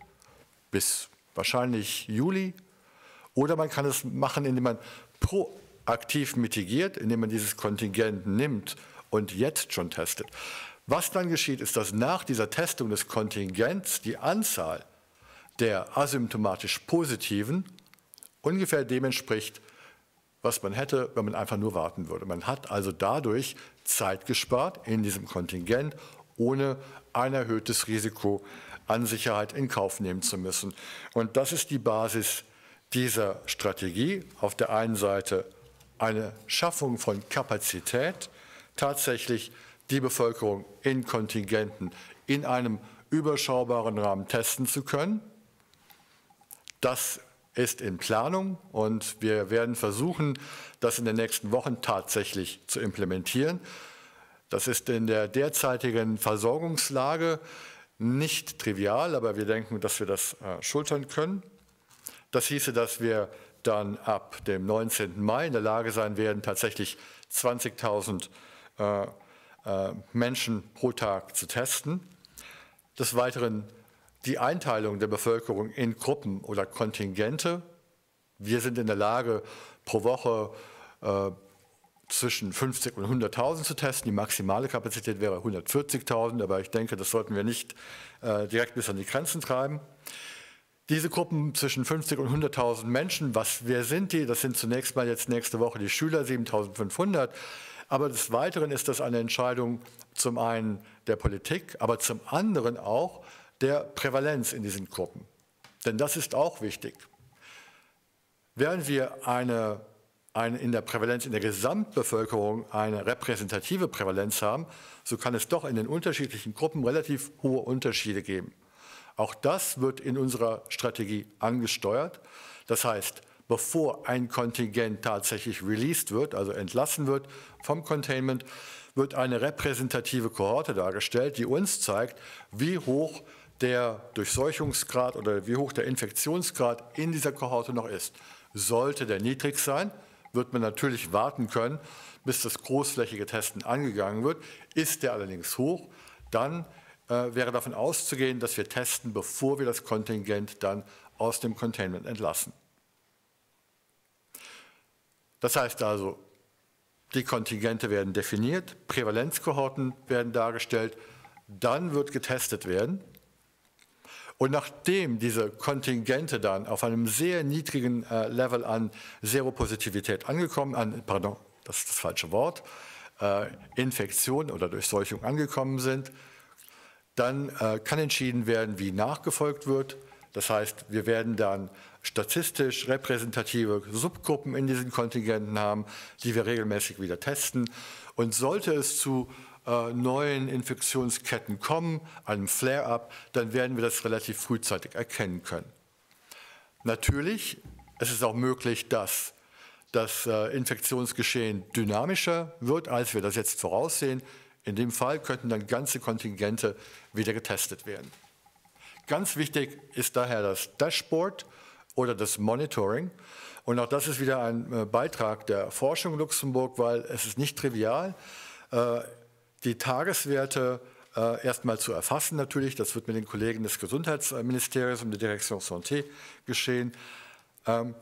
bis wahrscheinlich Juli, oder man kann es machen, indem man proaktiv mitigiert, indem man dieses Kontingent nimmt und jetzt schon testet. Was dann geschieht, ist, dass nach dieser Testung des Kontingents die Anzahl der asymptomatisch Positiven ungefähr dem entspricht, was man hätte, wenn man einfach nur warten würde. Man hat also dadurch Zeit gespart in diesem Kontingent, ohne ein erhöhtes Risiko an Sicherheit in Kauf nehmen zu müssen. Und das ist die Basis dieser Strategie. Auf der einen Seite eine Schaffung von Kapazität, tatsächlich die Bevölkerung in Kontingenten in einem überschaubaren Rahmen testen zu können. Das ist in Planung und wir werden versuchen, das in den nächsten Wochen tatsächlich zu implementieren. Das ist in der derzeitigen Versorgungslage nicht trivial, aber wir denken, dass wir das äh, schultern können. Das hieße, dass wir dann ab dem 19. Mai in der Lage sein werden, tatsächlich 20.000 äh, äh, Menschen pro Tag zu testen. Des Weiteren die Einteilung der Bevölkerung in Gruppen oder Kontingente. Wir sind in der Lage, pro Woche äh, zwischen 50 und 100.000 zu testen. Die maximale Kapazität wäre 140.000, aber ich denke, das sollten wir nicht äh, direkt bis an die Grenzen treiben. Diese Gruppen zwischen 50 und 100.000 Menschen, was, wer sind die? Das sind zunächst mal jetzt nächste Woche die Schüler, 7.500. Aber des Weiteren ist das eine Entscheidung zum einen der Politik, aber zum anderen auch der Prävalenz in diesen Gruppen. Denn das ist auch wichtig. Während wir eine, eine in der Prävalenz in der Gesamtbevölkerung eine repräsentative Prävalenz haben, so kann es doch in den unterschiedlichen Gruppen relativ hohe Unterschiede geben. Auch das wird in unserer Strategie angesteuert. Das heißt, bevor ein Kontingent tatsächlich released wird, also entlassen wird vom Containment, wird eine repräsentative Kohorte dargestellt, die uns zeigt, wie hoch der Durchseuchungsgrad oder wie hoch der Infektionsgrad in dieser Kohorte noch ist. Sollte der niedrig sein, wird man natürlich warten können, bis das großflächige Testen angegangen wird. Ist der allerdings hoch, dann äh, wäre davon auszugehen, dass wir testen, bevor wir das Kontingent dann aus dem Containment entlassen. Das heißt also, die Kontingente werden definiert, Prävalenzkohorten werden dargestellt, dann wird getestet werden. Und nachdem diese Kontingente dann auf einem sehr niedrigen äh, Level an Seropositivität angekommen, an, pardon, das ist das falsche Wort, äh, Infektion oder Durchseuchung angekommen sind, dann äh, kann entschieden werden, wie nachgefolgt wird. Das heißt, wir werden dann statistisch repräsentative Subgruppen in diesen Kontingenten haben, die wir regelmäßig wieder testen. Und sollte es zu äh, neuen Infektionsketten kommen, einem Flare-up, dann werden wir das relativ frühzeitig erkennen können. Natürlich, es ist auch möglich, dass das äh, Infektionsgeschehen dynamischer wird, als wir das jetzt voraussehen. In dem Fall könnten dann ganze Kontingente wieder getestet werden. Ganz wichtig ist daher das Dashboard oder das Monitoring. Und auch das ist wieder ein äh, Beitrag der Forschung Luxemburg, weil es ist nicht trivial, äh, die Tageswerte äh, erstmal zu erfassen natürlich. Das wird mit den Kollegen des Gesundheitsministeriums und der Direktion Santé geschehen. Ähm,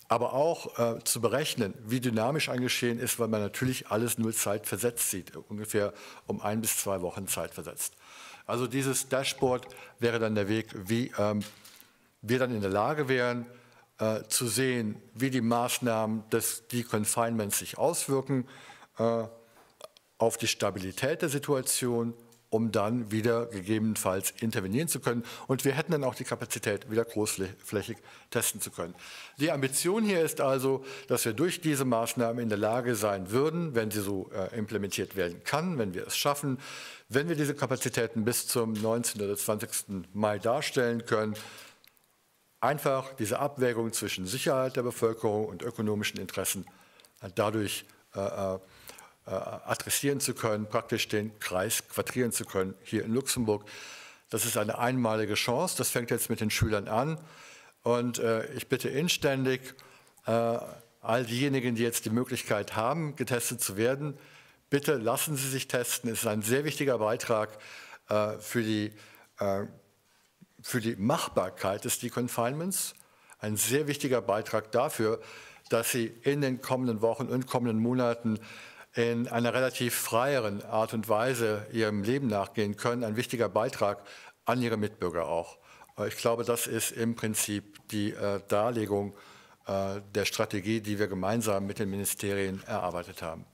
aber auch äh, zu berechnen, wie dynamisch ein Geschehen ist, weil man natürlich alles nur zeitversetzt sieht, ungefähr um ein bis zwei Wochen zeitversetzt. Also dieses Dashboard wäre dann der Weg, wie ähm, wir dann in der Lage wären, äh, zu sehen, wie die Maßnahmen des Deconfinements sich auswirken äh, auf die Stabilität der Situation, um dann wieder gegebenenfalls intervenieren zu können. Und wir hätten dann auch die Kapazität, wieder großflächig testen zu können. Die Ambition hier ist also, dass wir durch diese Maßnahmen in der Lage sein würden, wenn sie so äh, implementiert werden kann, wenn wir es schaffen, wenn wir diese Kapazitäten bis zum 19. oder 20. Mai darstellen können, einfach diese Abwägung zwischen Sicherheit der Bevölkerung und ökonomischen Interessen äh, dadurch äh, äh, äh, adressieren zu können, praktisch den Kreis quadrieren zu können hier in Luxemburg. Das ist eine einmalige Chance. Das fängt jetzt mit den Schülern an. Und äh, ich bitte inständig äh, all diejenigen, die jetzt die Möglichkeit haben, getestet zu werden, bitte lassen Sie sich testen. Es ist ein sehr wichtiger Beitrag äh, für die, äh, für die Machbarkeit des Deconfinements. Ein sehr wichtiger Beitrag dafür, dass Sie in den kommenden Wochen und kommenden Monaten in einer relativ freieren Art und Weise ihrem Leben nachgehen können. Ein wichtiger Beitrag an ihre Mitbürger auch. Äh, ich glaube, das ist im Prinzip die äh, Darlegung äh, der Strategie, die wir gemeinsam mit den Ministerien erarbeitet haben.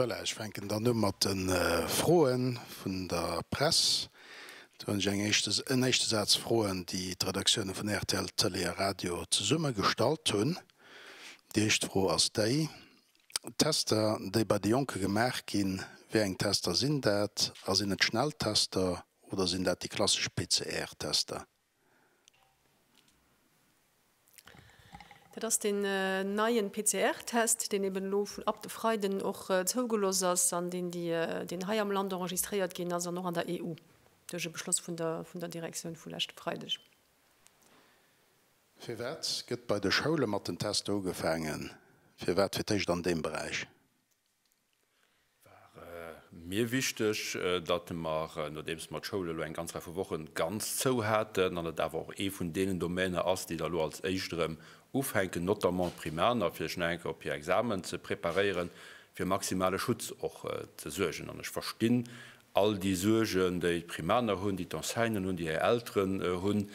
Voilà, ech fänken dann u mat de Froe vun der Press. Do hunn ech eng éischte, en éischte Saz Froen, déi d'Redaktioune vun rtl Tëlee a Radio zesumme gestallt hunn. Déi éischt Fro ass déi, Tester, déi bei de Jonke gemaach ginn, wéi eng Tester sinn dat a sinn et Schnelltester oder sinn dat déi klassesch PCR-Tester? Dat ass deen neien PCR-Test, deen eben elo vun ab de Freiden och zougelooss ass an deen déi, deen hei am Land enregistréiert ginn ass an och an der EU duerch e Beschloss vun der, vun der Direktioun vu leschte Freideg. Firwat gëtt bei de Schoule mat den Tester ugefaangen? Firwat fir d'éischt an deem Beräich? War mir wichteg, datt mer, nodeems mer d'Schoul elo eng ganz Rei vu Wochen ganz zou haten, an et awer och ee vun deenen Domainer ass, déi da elo als éischt erëm ufänken, notamment d'Primaner, fir sech nach eng Kéier op hir Examen ze preparéieren, fir maximale Schutz och ze suergen. An ech verstinn All déi Suergen, déi d'Primaner hunn, déi d'Enseignanten hunn, déi hir Elteren hunn,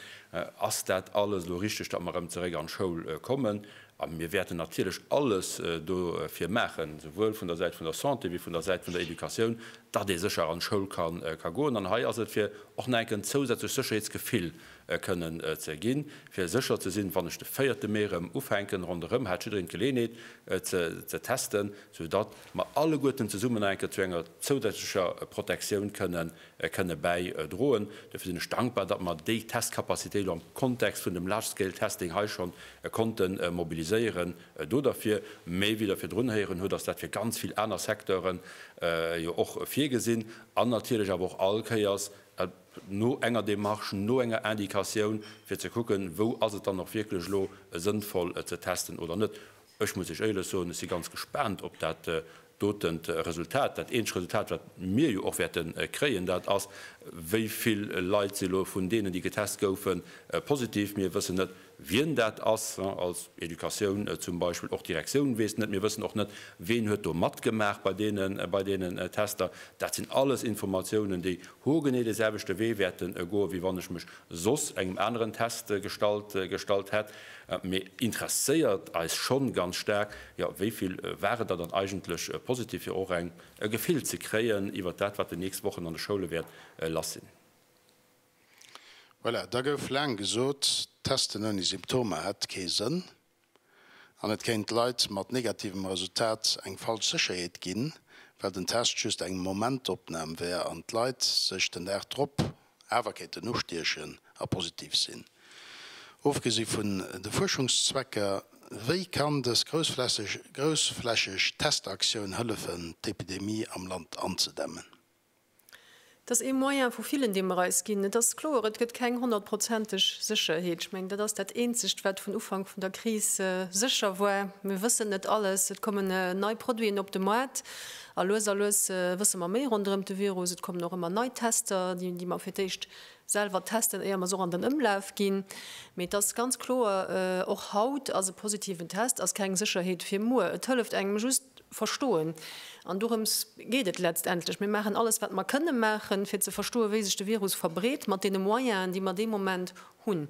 ass dat alles elo richteg, datt mer erëm zeréck an d'Schoul kommen? A mir wäerten natierlech alles dofir maachen, souwuel vun der Säit vun der Santé wéi vun der Säit vun der Educatioun, datt ee sécher an d'Schoul ka goen. An hei ass et, fir och nach eng Kéier en zousätzlecht Sécherheetsgefill kënnen ze ginn, fir sécher ze sinn, wann ech de véierte Mee erëm ufänken, ronderëm hat jiddereen d'Geleeënheet ze testen, soudatt mer alleguerten zesummen nach eng Kéier zu enger zousätzlecher Protektioun kënnen kënne bäidroen. Dofir sinn ech dankbar, datt mer déi Testcapacitéit elo am Kontext vun dem Large-Scale-Testing hei schonn konnte mobiliséieren do derfir. Mä wéi Der virdrun héieren hutt, ass dat fir ganz vill aner Secteure jo och virgesinn an natierlech awer och all Kéiers no enger Démarche, no enger Indikatioun, fir ze kucken, wou ass et dann och wierklech elo sënnvoll ze testen oder net. Ech muss Iech éierlech soen, ech si ganz gespaant op dat dotent Resultat. Dat eenzegt Resultat, wat mir jo och wäerte kréien, dat ass, wéi vill Leit si elo vun deenen, déi getest goufen, positiv. Mir wëssen net, wien dat ass, als Educatioun zum Beispill. Och d'Direktioun weess net. Mir wëssen och net, wien huet do matgemaach bei deene, bei deenen Tester. Dat sinn alles Informatiounen, déi hoergenee dee selwechte Wee wäerte goen, wéi wann ech mech soss engem aneren Test gestallt, gestallt hätt. Mee interesséiert eis schonn ganz staark, jo, wéi vill ware der dann eigentlech positiv, fir och eng, e Gefill ze kréien iwwert dat, wat déi nächst Wochen an de Schoule wäert lass sinn. Voilà, da gouf laang gesot, Testen ouni Symptomer hätt kee Sënn an et kéint Leit mat negativem Resultat eng falsch Sécherheet ginn, well den Test just eng Momentopnam wär an d'Leit sech den Dag drop awer kéinten ustiechen a positiv sinn. Ofgesi vun de Fuerschungszwecker, wéi kann dës groussflächeg Testaktioun hëllefen, d'Epidemie am Land anzedämmen? Et ass ee Moyen vu villen, dee mer eis ginn. Et ass kloer, et gëtt keng honnertprozenteg Sécherheet. Ech mengen, dat ass dat Eenzegt, wat vun Ufank vun der Kris sécher war. Mir wëssen net alles. Et kommen nei Produiten op de Moart a lues a lues wësse mer méi ronderëm de Virus. Et kommen och ëmmer nei Tester, déi mer fir d'éischt selwer testen, éier mer se och an den Ëmlaf ginn. Mee et ass ganz kloer, och haut ass e positiven Test ass keng Sécherheet fir muer. Et hëlleft engem just verstoen. An dorëms geet et letztendlech. Mir maachen alles, wat mer kënne maachen, fir ze verstoen, wéi sech de Virus verbreet, mat deene Moyenen, déi mer dee Moment hunn.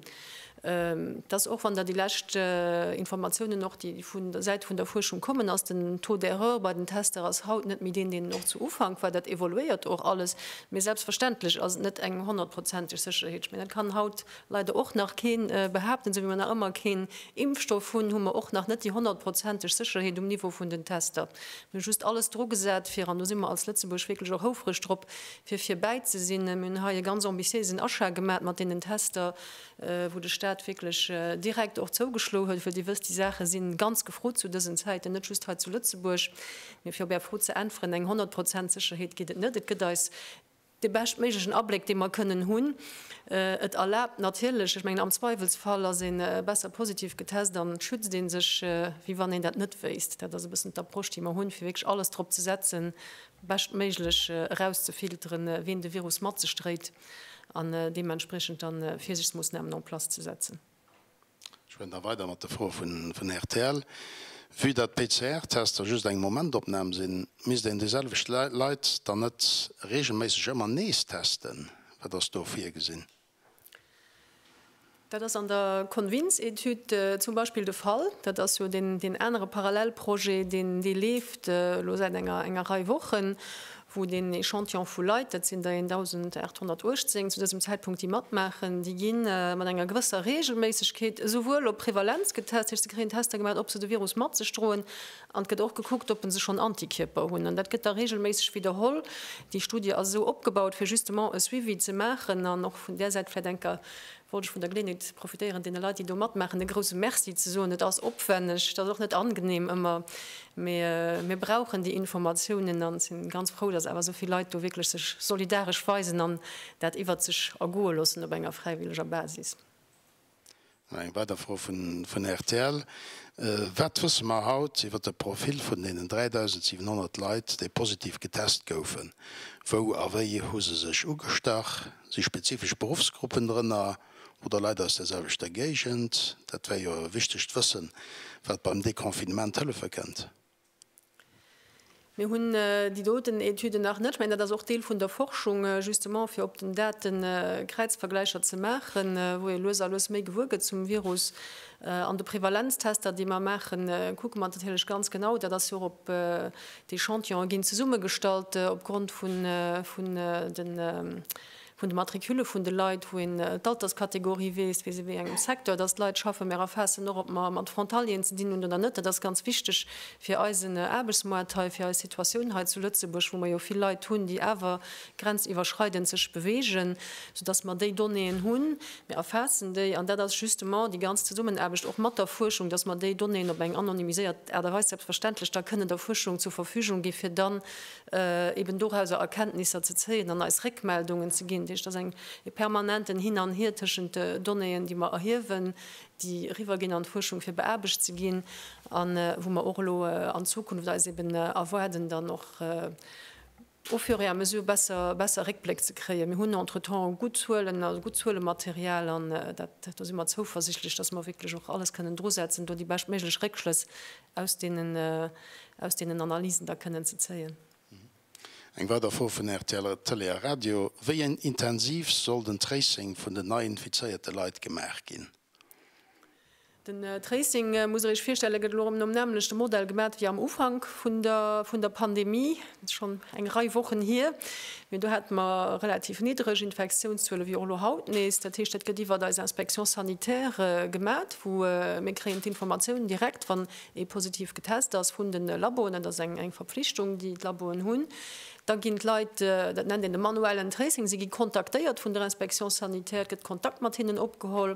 Dass och wann der déi lescht Informatiounen och, déi vun der Säit vun der Fuerschung kommen, ass den Taux d'erreur bei den Tester ass haut net méi deen, deen en och zu Ufank war. Dat evoluéiert och alles. Mee selbstverständlech ass et net eng honnertprozenteg Sécherheet. Ech mengen, dat kann haut leider och nach kee behaapten. Esou wéi mer nach ëmmer keen Impfstoff hunn, hu mer och nach net déi honnertprozenteg Sécherheet um Niveau vun den Tester. Mir hu just alles drugesat, fir, an do si mer als Lëtzebuerg wierklech och houfreg drop, fir virbäi ze sinn. Mir hunn hei e ganz ambitiéisen Achat gemat mat deenen Tester, wou de Stat wierklech direkt och zougeschloe huet, well Dir wësst, déi Saache si ganz gefrot zu dësen Zäiten, net just hei zu Lëtzebuerg. Mee fir op Är Fro ze äntweren, Eng 100 Prozent Sécherheet gétt et net. Et gëtt eis dee beschtméiglechen Abléck, dee mer kënnen hunn. Et erlaabt natierlech, ech mengen, am Zweiwelsfall ass ee besser positiv getest an et schützt ee sech, wéi wann een dat net wéisst. Dat ass e bëssen d'Approche, déi mer hunn, fir wierklech alles drop ze setzen, beschtméiglech erauszefilteren, wien de Virus mat sech dréit an deementspriechend dann Virsiichtsmoossnamen en place ze setzen. Ech fueren da weider mat de Froe vun rtl. Vue datt PCR-Tester just eng Momentopnam sinn, misst een déi selwecht Leit dann net reegelméisseg ëmmer nees testen? Wat ass do virgesinn? Dat ass an der Convince-Etüd zum Beispill de Fall. Dat ass jo deen anere Parallelprojet, deen dee leeft elo säit enger enger Rei Wochen, wou. wou deen Echantillon vu Leit, dat sinn der 1.818 zu dësem Zäitpunkt, déi matmaachen, déi gi mat enger gewësser Reegelméissegkeet esouwuel op Prevalenz getest, dat heescht se kréien Tester gemaach, ob se de Virus mat sech droen, an et gëtt och gekuckt, ob se schonn Antikierper hunn. An dat gëtt da reegelméisseg widderholl. Déi Studie ass esou opgebaut, fir justement e Suivi ze maachen an och vun där Säit vläicht eng Kéier wollt ech vun der Geleeënheet profitéieren, deene Leit, déi do matmaachen, e grouse Merci ze soen. Et ass opwenneg, et ass och net angenehm ëmmer, mee mir brauchen déi Informatiounen an si ganz frou, dass awer esou vill Leit do wierklech sech solidaresch weisen an dat iwwert sech ergoe loossen op enger fräiwilleger Basis. Eng weider Fro vun rtl, Wat wësse mer haut iwwer de Profil vun deenen 3.700 Leit, déi positiv getest goufen? Wou a wéi hu se sech ugestach? Si spezifesch Beruffsgruppen drënner oder Leit aus der selwechter Géigend? Dat wär jo e wichtegt Wëssen, wat beim Deconfinement hëllefe kënnt. Mir hunn déi doten Etüden nach net. Ech mengen, dat ass och Deel vun der Forschung, justement fir op den Daten Kräizvergläicher ze maachen, wou ee lues a lues méi gewuer gëtt zum Virus. An de Prevalenztester, déi mer maachen, kucke mer natierlech ganz genau, dat ass jo och op D'Echantillonen ginn zesummegestallt opgrond vun de Matricule vun de Leit, wou een d'Alterskategorie weess, weess ee wéi engem Secteur dass d'Leit schaffen. Mir erfaassen och, ob mer mat Frontalieren ze dinn hunn oder net. Dat ass ganz wichteg fir eisen Aarbechtsmoart hei, fir eis Situatioun hei zu Lëtzebuerg, wou mer jo vill Leit hunn, déi awer grenziwwerschreidend sech beweegen, soudass mer déi Donnéeën hunn. Mir erfaassen déi, an dat ass justement déi ganz Zesummenaarbecht och mat der Fuerschung, dass mer déi Donnéeën op eng anonymiséiert Aart a Weis selbstverständlech da kënnen der Fuerschung zur Verfügung gi fir dann eben dorauser Erkenntnisser ze zéien an eis Réckmeldungen ze ginn. Dat heescht, et ass eng e permanenten Hin an Hier tëschent de Donnéeën, déi mer erhiewen, déi eriwwerginn an d'Fuerschung fir beaarbecht ze ginn a wou mer och elo an Zukunft eis eben erwaarden, dann och au fur et à mesure besser, besser Réckbléck ze kréien. Mir hunn entretemps gutt Zuelen, also gutt Zuelematerial an dat, do si mer zouversichtlech, dass mer wierklech och alles kënnen drusetzen, do déi beschtméiglech Réckschlëss aus deenen, aus deenen Analysen da kënnen ze zéien. Eng weider Fro vun rtl Tëlee a Radio, Wéi intensiv soll den Tracing vun den nei infizéierte Leit gemaach ginn? Den Tracing, musst Der Iech virstellen, gëtt elo erëm nom nämmlechte Modell gemat wéi am Ufank vun der vun der Pandemie. Dat ass schonn eng Rei Wochen hier. Mee do hate mer relativ niddreg Infektiounszuele wéi och elo haut nees. Dat heescht, dat gëtt iwwert eis Inspection sanitaire gemat, wou mir kréien d'Informatiounen direkt, wann ee positiv getest ass, vun de Laboen. Dat ass eng eng Verpflichtung, déi d'Laboen hunn. Da ginn d'Leit, dat nennt een de manuellen Tracing, si gi kontaktéiert vun der Inspection sanitaire, et gëtt Kontakt mat hinnen opgeholl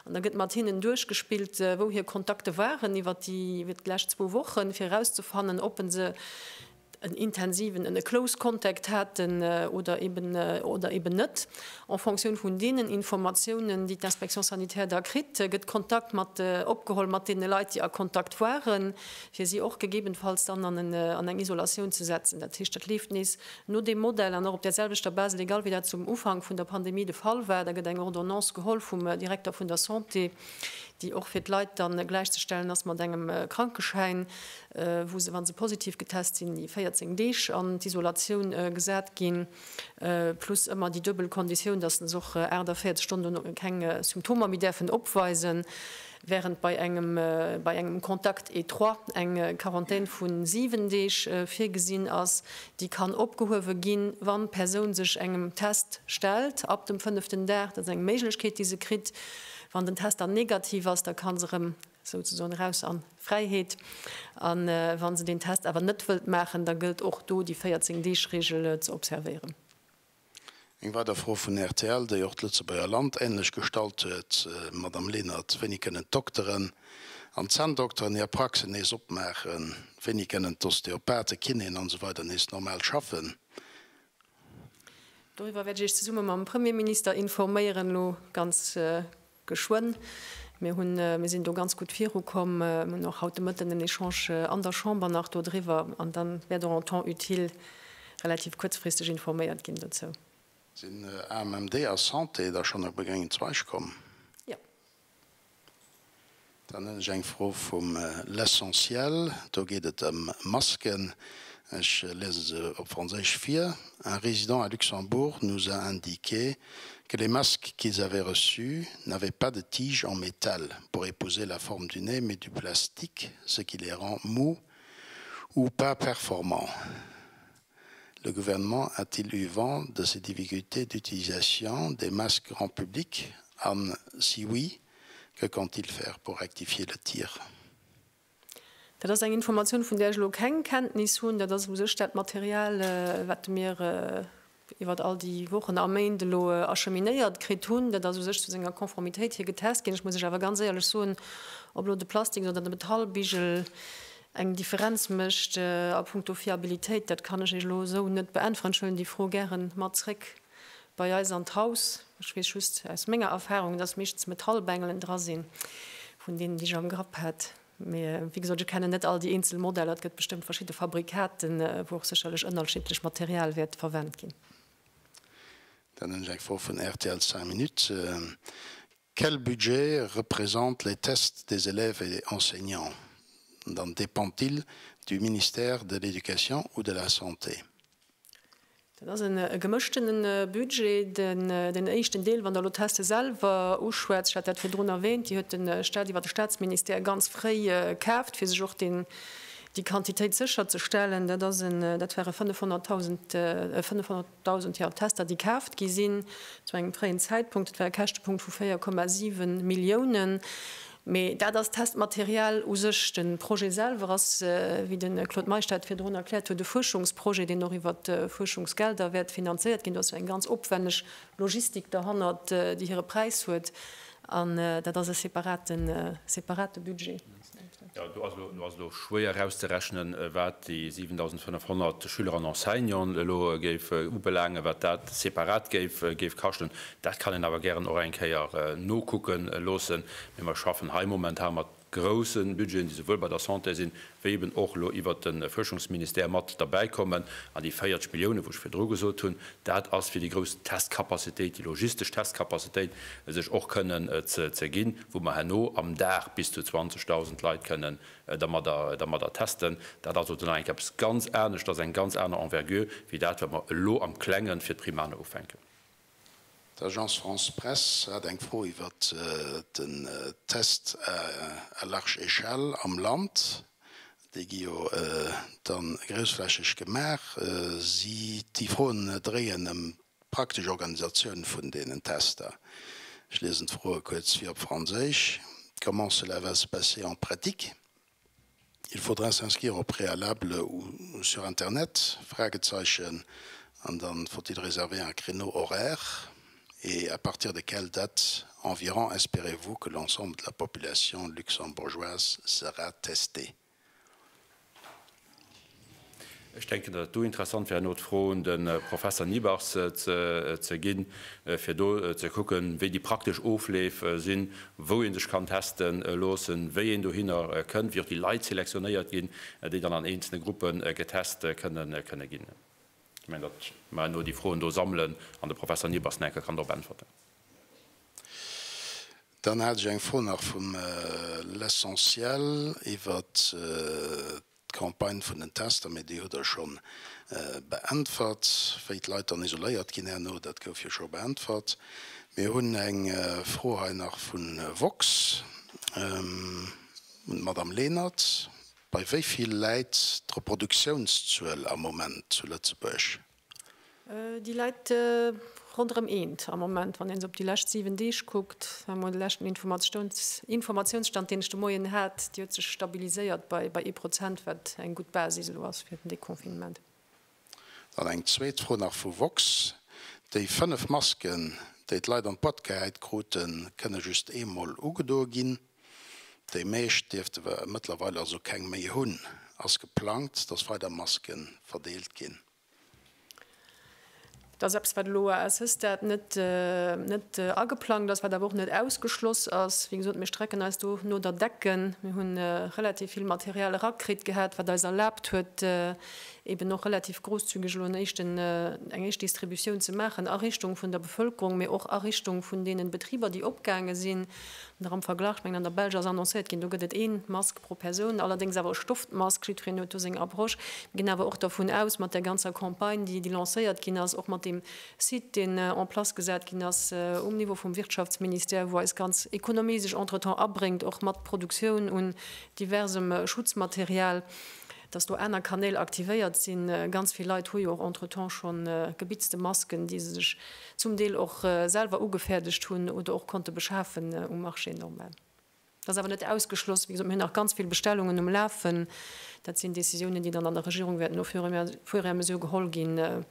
an da gëtt mat hinnen duerchgespillt, wou hir Kontakte waren iwwert déi iwwert d'lescht zwou Wochen, fir erauszefannen, ob se en intensiven, en close contact haten oder eben oder eben net. En Fonctioun vun deenen Informatiounen, déi d'Inspection sanitaire da kritt, gëtt Kontakt mat opgeholl mat deene Leit, déi a Kontakt waren, fir si och gegebenfalls dann an eng Isolatioun ze setzen. Dat heescht, dat leeft nees no deem Modell an och op där selwechter Base légale, wéi dat zum Ufank vun der Pandemie de Fall war. Da gëtt eng Ordonnance geholl vum Direkter vun der Santé, déi och fir d'Leit da gläichzestellen ass mat engem Krankeschäin, wou se, wa se positiv getest sinn, déi 14 Deeg an d'Isolatioun gesat ginn, plus ëmmer déi duebel Konditioun, dass se och 48 Stonnen dono keng Symptomer méi däerfen opweisen. Während bei engem bei engem Contact étroit eng Quarantän vu 7 Deeg virgesinn ass, déi kann opgehuewe ginn, wann d'Persoun sech engem Test stellt ab dem fënneften Dag. Dat ass eng Méiglechkeet, déi se kritt. Wann den Test dann negativ ass, da ka se erëm souzesoen eraus an d'Fräiheet. A wa se deen Test awer net wëllt maachen, da gëllt och do déi 14 Deeg-Reegel ze observéieren. Eng weider Fro vun rtl, déi och d'Lëtzebuerger Land änlech gestallt huet, Madamm Lenert, wéini kënnen d'Dokteren an d'Zänndokteren hir Praxen nees opmaachen? Wéini kënnen d'Osteopathen, Kinéen an esou weider nees normal schaffen? Doriwwer wäert ech Iech zesumme mam Premierminister informéieren, elo ganz Geschwënn. Mir hunn, mir sinn do ganz gutt virukomm. Mir hunn och haut de Mëtten en Echange an der Chamber nach dodriwwer an da wäert och en temps utile relativ kuerzfristeg informéiert ginn dozou. Sinn AMMD a Santé da schonn op e gréngen Zweig komm? Jo. Dann hunn ech eng Fro vum L'Essentiel. Do geet et ëm Masken. Ech liese se op Franséisch vir. Un résident à Luxembourg nous a indiqué que les masques qu'ils avaient reçus n'avaient pas de tige en métal pour épouser la forme du nez, mais du plastique, ce qui les rend mous ou pas performants. Le gouvernement a-t-il eu vent de ces difficultés d'utilisation des masques grand public? An si oui, que compte-t-il faire pour rectifier le tir? Dat ass eng Informatioun, vun där ech elo keng Kenntnis hunn. Dat ass u sech dat Material, wat mir iwwer all déi Wochen a Méint elo acheminéiert kritt hunn. Dat ass u sech zu senger Konformitéit hier getest ginn. Ech muss lech awer ganz éierlech soen, ob elo de Plastiks oder de Metallbigel eng Differenz mécht a puncto Fiabilitéit, dat kann ech Iech elo esou net beäntweren. Ech huelen déi Fro gäre mat zréck bei eis an d'Haus. Ech weess just aus menger Erfahrung, dass meeschtens Metallbengelen dra sinn, vun deenen, déi ech am Grapp hat. Mee wéi gesot, ech kennen net all déi eenzel Modeller. Et gëtt bestëmmt verschidde Fabrikaten, wou och sécherlech ënnerschiddlech Material wäert verwent ginn. Dann hunn ech eng Fro vun rtl 5 Minutes. Quel budget représente les tests des élèves et enseignants? Dann dépend-il du ministère de l'Éducation ou de la Santé? Dat ass e gemëschtene Budget. Den éischten Deel, wann Der elo d'Teste selwer uschwätzt, ech hat dat virdrun erwähnt, déi huet de Stat iwwer de Statsministère ganz fréi kaaft, fir sech och déi Quantitéit sécherzestellen. Dat ass en, dat ware 500.000, 500.000, jo, Tester, déi kaaft gi sinn zu engem fréien Zäitpunkt. Dat war e Käschtepunkt vu 4,7 Milliounen. Mee dat ass d'Testmaterial u sech. De Projet selwer ass, wéi de Claude Meisch dat virdrun erkläert huet, e Fuerschungsprojet, deen och iwwer Fuerschungsgelder wäert finanzéiert ginn. Do ass jo eng ganz opwenneg Logistik derhannert, déi hire Präis huet. An dat ass e separate, separate Budget. Jo, do ass elo, do ass elo schwéier erauszerechnen, wat déi 7.500 Schüler an Enseignanten elo géif ubelaangen, wat dat separat géif, géif kaschten. Dat kann een awer gären och eng Kéier nokucke loossen. Mee mer schaffen hei momentan mat grousse Budgeten, déi souwuel bei der Santé sinn, wéi eben och elo iwwert de Fuerschungsministère mat derbäikommen. An déi 40 Milliounen, wou ech virdru gesot hunn, dat ass fir déi grouss Testcapacitéit, déi logistesch Testcapacitéit sech och kënnen ze ginn, wou mer herno am Dag bis zu 20.000 Leit kënnen dermadder dermadder testen. Dat ass also nach eng Kéier eppes ganz aneschters, eng ganz aner Envergure wéi dat, wat mer elo am Klengen fir d'Primaner ufänken. D'Agence France-Presse hat eng Fro iwwert den Test à large échelle am Land. Déi gi jo da groussflächeg gemaach. Si, déi Froen dréien ëm d'praktesch Organisatioun vun deenen Tester. Ech liesen d'Froe kuerz vir op Franséisch, Comment cela va se passer en pratique? Il faudra s'inscrire au préalable ou sur Internet? Fragezeichen. An dann, Faut-il réserver un créneau horaire? Et à partir de quelle date environ espérez-vous que l'ensemble de la population luxembourgeoise sera testée? Ech denken, datt et do interessant wär, herno d'Fro un de Professer Nibarz ze ginn, fir do ze kucken, wéi déi praktesch Ofleef sinn, wou ee sech kann teste loossen, wéi een dohinner kënnt, wéi och déi Leit selektionéiert ginn, déi dann an eenzelne Gruppe getest kënne ginn. Ech mengen, datt mer herno déi Froen do sammelen an de Professer Nibarz nach eng Kéier kann drop äntwerten. Dann hat ech eng Fro nach vum L'Essentiel iwwert d'Campagne vun den Tester, mee déi hutt Der scho beäntwert. Wéi d'Leit dann isoléiert ginn herno, dat gouf jo scho beäntwert. Mir hunn eng Fro hei nach vu Vox un d'Madame Lenert. Bei wéi vill läit d'Reproduktiounszuel am Moment zu Lëtzebuerg? Déi läit ronderëm eent am Moment, wann een se op déi lescht 7 Deeg kuckt. Dat war mol de leschten Informatiounsstand, deen ech de Moien hat. Déi huet sech stabiliséiert bei ee Prozent, wat eng gutt Basis elo ass fir den Deconfinement. Dann eng zweet Fro nach vu Vox, Déi 5 Masken, déi d'Leit an d'Boîte gehäit kruten, kënne just eemol ugedoe ginn. Déi meescht dierfte mëttlerweil also keng méi hunn. Ass geplangt, dass weider Maske verdeelt ginn? Dat ass eppes, wat elo à ce stade net, net ageplangt ass, wat awer och net ausgeschloss ass. Wéi gesot, mir strecken eis do no der Decken. Mir hu relativ vill Material erakritt gehat, wat eis erlaabt huet, eben och relativ grosszügeg elo en éischten, eng éischt Distributioun ze maachen a Richtung vun der Bevölkerung, mee och a Richtung vun deene Betriber, déi opgaange sinn. Nach am Verglach, ech mengen an der Belsch ass annoncéiert ginn, do gëtt et ee Mask pro Persoun, allerdéngs awer e Stoftmask. Jiddwereen huet do seng Approche. Mir ginn awer och dervun aus, mat där ganzer Campagne, déi déi lancéiert ginn ass, och mat deem Site, deen en place gesat ginn ass um Niveau vum Wirtschaftsministère, wou eis ganz Économie sech entretemps abréngt, och mat Produktioun un diversem Schutzmaterial. Dass do aner Kanäl aktivéiert sinn. Ganz vill Leit hu jo och entretemps scho gebitzte Masken, déi se sech zum Deel och selwer ugefäerdegt hunn oder och konnte beschafen um Marché normal. Dat ass awer net ausgeschloss. Wéi gesot, mir hunn nach ganz vill Bestellungen um Lafen. Dat sinn Décisiounen, déi dann an der Regierung wäerten au fur et à mesure geholl ginn.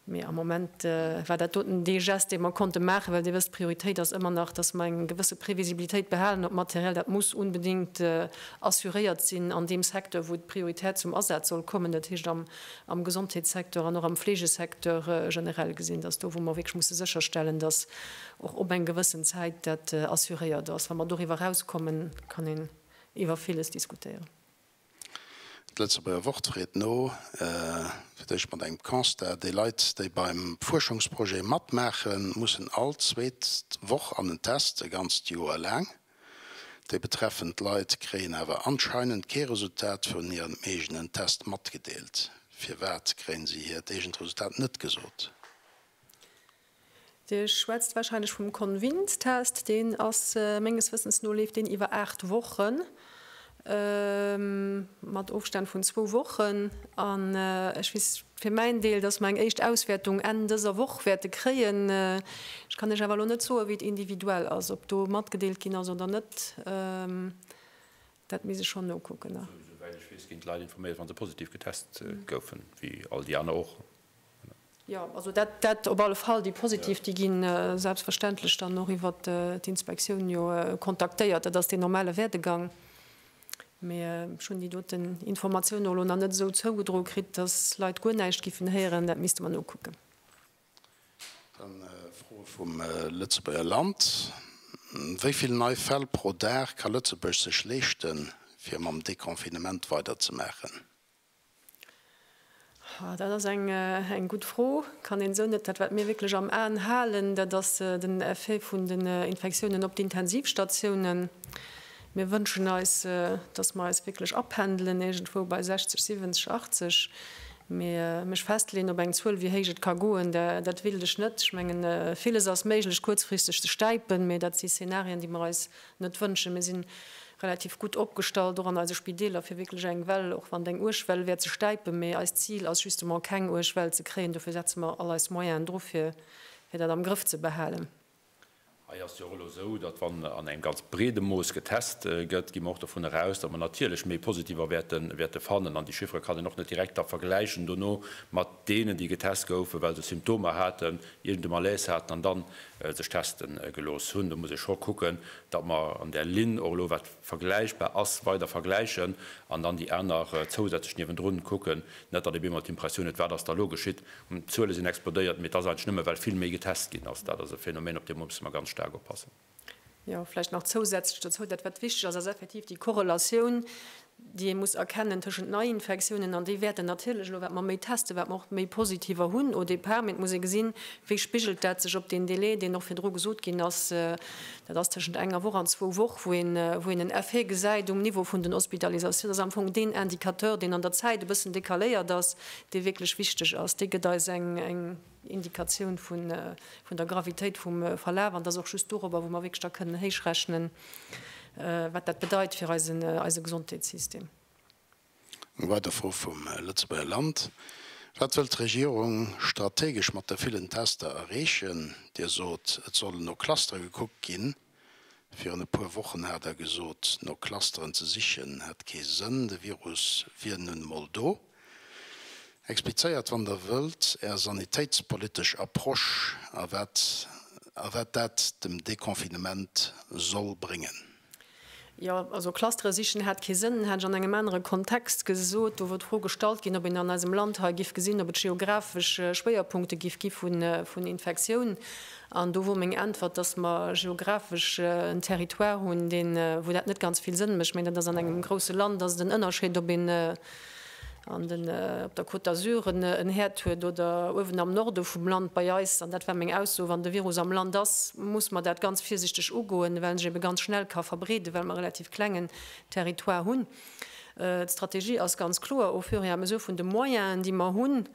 Mee am Moment war dat doten dee Geste, dee mer konnte maachen, well Dir wësst, d'Prioritéit ass ëmmer nach, dass mer eng gewësse Previsibilitéit behalen op Material. Dat muss unbedéngt assuréiert sinn an deem Secteur, wou et prioritär zum Asaz soll kommen, dat heescht am Gesondheetssecteur an och am Fleegesecteur generell gesinn. Dat ass do, wou mer wierklech musse sécherstellen, dass och op eng gewëssen Zäit dat assuréiert ass. Wa mer doriwwer erauskommen, kann een iwwer villes diskutéieren. D'Lëtzebuerger Wort freet no, fir d'éischt mat engem Constat, Déi Leit, déi beim Fuerschungsprojet matmaachen, mussen all zweet Woch an en Test, e ganzt Joer laang. Déi betreffend Leit kréien awer anscheinend kee Resultat vun hirem eegenen Test matgedeelt. Firwat kréien si hiert eegent Resultat net gesot? Dir schwätzt wahrscheinlech vum Convince-Test. Deen ass, menges Wëssens no leeft deen iwwer 8 Wochen, mat Ofstänn vun zwou Wochen. An ech weess fir mäin Deel, dass mer eng éischt Auswäertung Enn dëser Woch wäerte kréien. Ech kann Iech awer elo net soen, wéi et individuell ass, ob do matgedeelt ginn ass oder net. Dat misst ech schonn nokucken. Esouwäit ech weess, ginn d'Leit informéiert, wa se positiv getest goufen, wéi all déi aner och. Jo, also dat, dat op alle Fall. Déi positiv, déi gi selbstverständlech dann och iwwert d'Inspektioun jo kontaktéiert. Dat ass deen normale Werdegang. Mee ech hunn déi doten Informatioun och elo nach net esou zougedroe kritt, dass Leit guer näischt giffen héieren. Dat misste mer nokucken. Dann Froe vum Lëtzebuerger Land, Wéi vill nei Fäll pro Dag ka Lëtzebuerg sech leeschten, fir mam Deconfinement weiderzemaachen? Dat ass eng gutt Fro. Kann een esou net. Dat, wat mir wierklech am Aen halen, dat ass den Effet vun den Infektiounen op d'Intensivstatiounen. Mir wënschen eis, datt mer eis wierklech apendelen iergendwou bei 60, 70, 80. Mee mech festleeën op eng Zuel, wéi héich et ka goen, dat wéilt ech net. Ech mengen, villes ass méiglech kuerzfristeg ze stäipen, mee dat si Szenarien, déi mer eis net wënschen. Mir si relativ gutt opgestallt, och an eise Spideeler, fir wierklech eng Well, och wann et eng uerg Well wär, ze stäipen. Mee eist Zil ass justement, keng uerg Well ze kréien. Dofir setze mer all eis Moyenen dru, fir dat am Grëff ze behalen. Hei ass et jo och elo esou, datt wann an engem ganz breede Mooss getest gëtt, gi mer och dovun eraus, datt mer natierlech méi Positiver wäerte fannen. An déi Chiffere kann een och net direkt da vergläichen dono mat deenen, déi getest goufen, well se Symptomer haten, iergend e Malaise haten an dann sech teste gelooss hunn. Do muss ee scho kucken, datt mer an där Linn och elo, wat vergläichbar ass, weider vergläichen an dann déi aner zousätzlech niewendrun kucken. Net datt ee bemol d'Impressioun huet, wat ass da elo geschitt, d'Zuele sinn explodéiert, mee et ass eigentlech nëmme well vill méi getest ginn ass. Dat ass e Phänomen, op dee musse mer ganz staark oppassen. Jo, vläicht nach zousätzlech dozou, dat wat wichteg ass, ass effektiv déi Korrelatioun, déi ee muss erkennen tëschent Neiinfektiounen, an déi wäerten natierlech elo, wat mer méi testen, wat mer och méi Positiver hunn au départ, mee et muss ee gesinn, wéi spigelt dat sech op deen Délai, deen och virdru gesot ginn ass, dat ass tëschent enger Woch an zwou Woch, wou een, wou een en Effet gesäit um Niveau vun den Hospitalisatiounen. Dat ass am Fong deen Indicateur, deen an der Zäit e bëssen décaléiert ass, dee wierklech wichteg ass. Dee gëtt eis eng, eng. Indikatioun vun der Gravitéit vum Verlaf an et ass och just dorobber, wou mer wierklech da kënnen héichrechnen, wat dat bedeit fir eise Gesondheetssystem. Eng weider Fro vum Lëtzebuerger Land, Wat wëllt d'Regierung strategesch mat de villen Tester erreechen? Dir sot, et soll no Clustere gekuckt ginn. Virun e puer Wochen hat Der gesot, no Clusteren ze sichen hätt kee Sënn, de Virus wier nun emol do. Explizéiert, wann Der wëllt, Är sanitéitspolitesch Approche a wat a wat dat dem Deconfinement soll bréngen. Jo, also Clustere sichen hätt kee Sënn, hat ech an engem anere Kontext gesot. Do wor d'Fro gestallt ginn, ob een an eisem Land hei giff gesinn, ob et geographesch Schwéierpunkte giff gi vun Infektioun. An do wor meng Äntwert, dass mer geographesch en Territoire hunn, deen, wou dat net ganz vill Sënn mécht. Mä dat ass an engem grousse Land ass et en Ënnerscheed, ob een an den, op der Côte d'Azur en en Häerd huet oder uewen am Norde vum Land bei eis. An dat war meng Ausso, Wann de Virus am Land ass, muss mer dat ganz virsichteg ugoen, well en sech ebe ganz schnell ka verbreeden, well mer e relativ klengen Territoire hunn. D'Strategie ass ganz kloer, au fur et à mesure vun de Moyenen, déi mer hunn,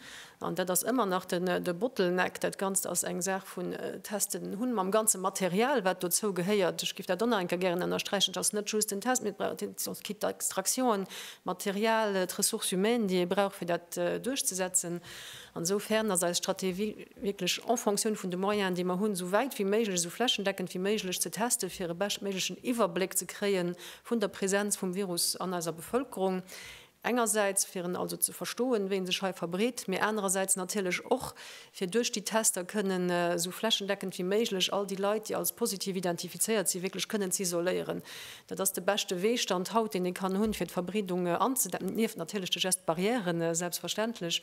an dat ass ëmmer nach de Bottleneck, dat Ganzt ass eng Saach vun Testen hunn, mam ganze Material, wat dozou gehéiert. Ech géif dat och nach eng Kéier gären ënnersträichen, Et ass net just den Test, mee et brauch och d'Kit d'extraction, d'Material, d'Ressources humaines, déi ee brauch, fir dat duerchzesetzen. An esoufern ass eis Strategie wierklech en Fonctioun vun de Moyenen, déi mer hunn, esou wäit wéi méiglech, esou flächendeckend wéi méiglech ze testen, fir e beschtméiglechen Iwwerbléck ze kréie vun der Präsenz vum Virus an eiser Bevëlkerung. Engersäits, fir en also ze verstoen, wéi en sech hei verbreet, mee anerersäits natierlech och, fir duerch déi Tester kënnen esou flächendeckend wéi méiglech all déi Leit, déi als positiv identifizéiert sinn, wierklech kënnen ze isoléieren. Dat ass de beschte Wee, Stand haut, deen ee kann hunn, fir d'Verbreedung anzedämmen, nieft natierlech de Gestes barrièren, selbstverständlech.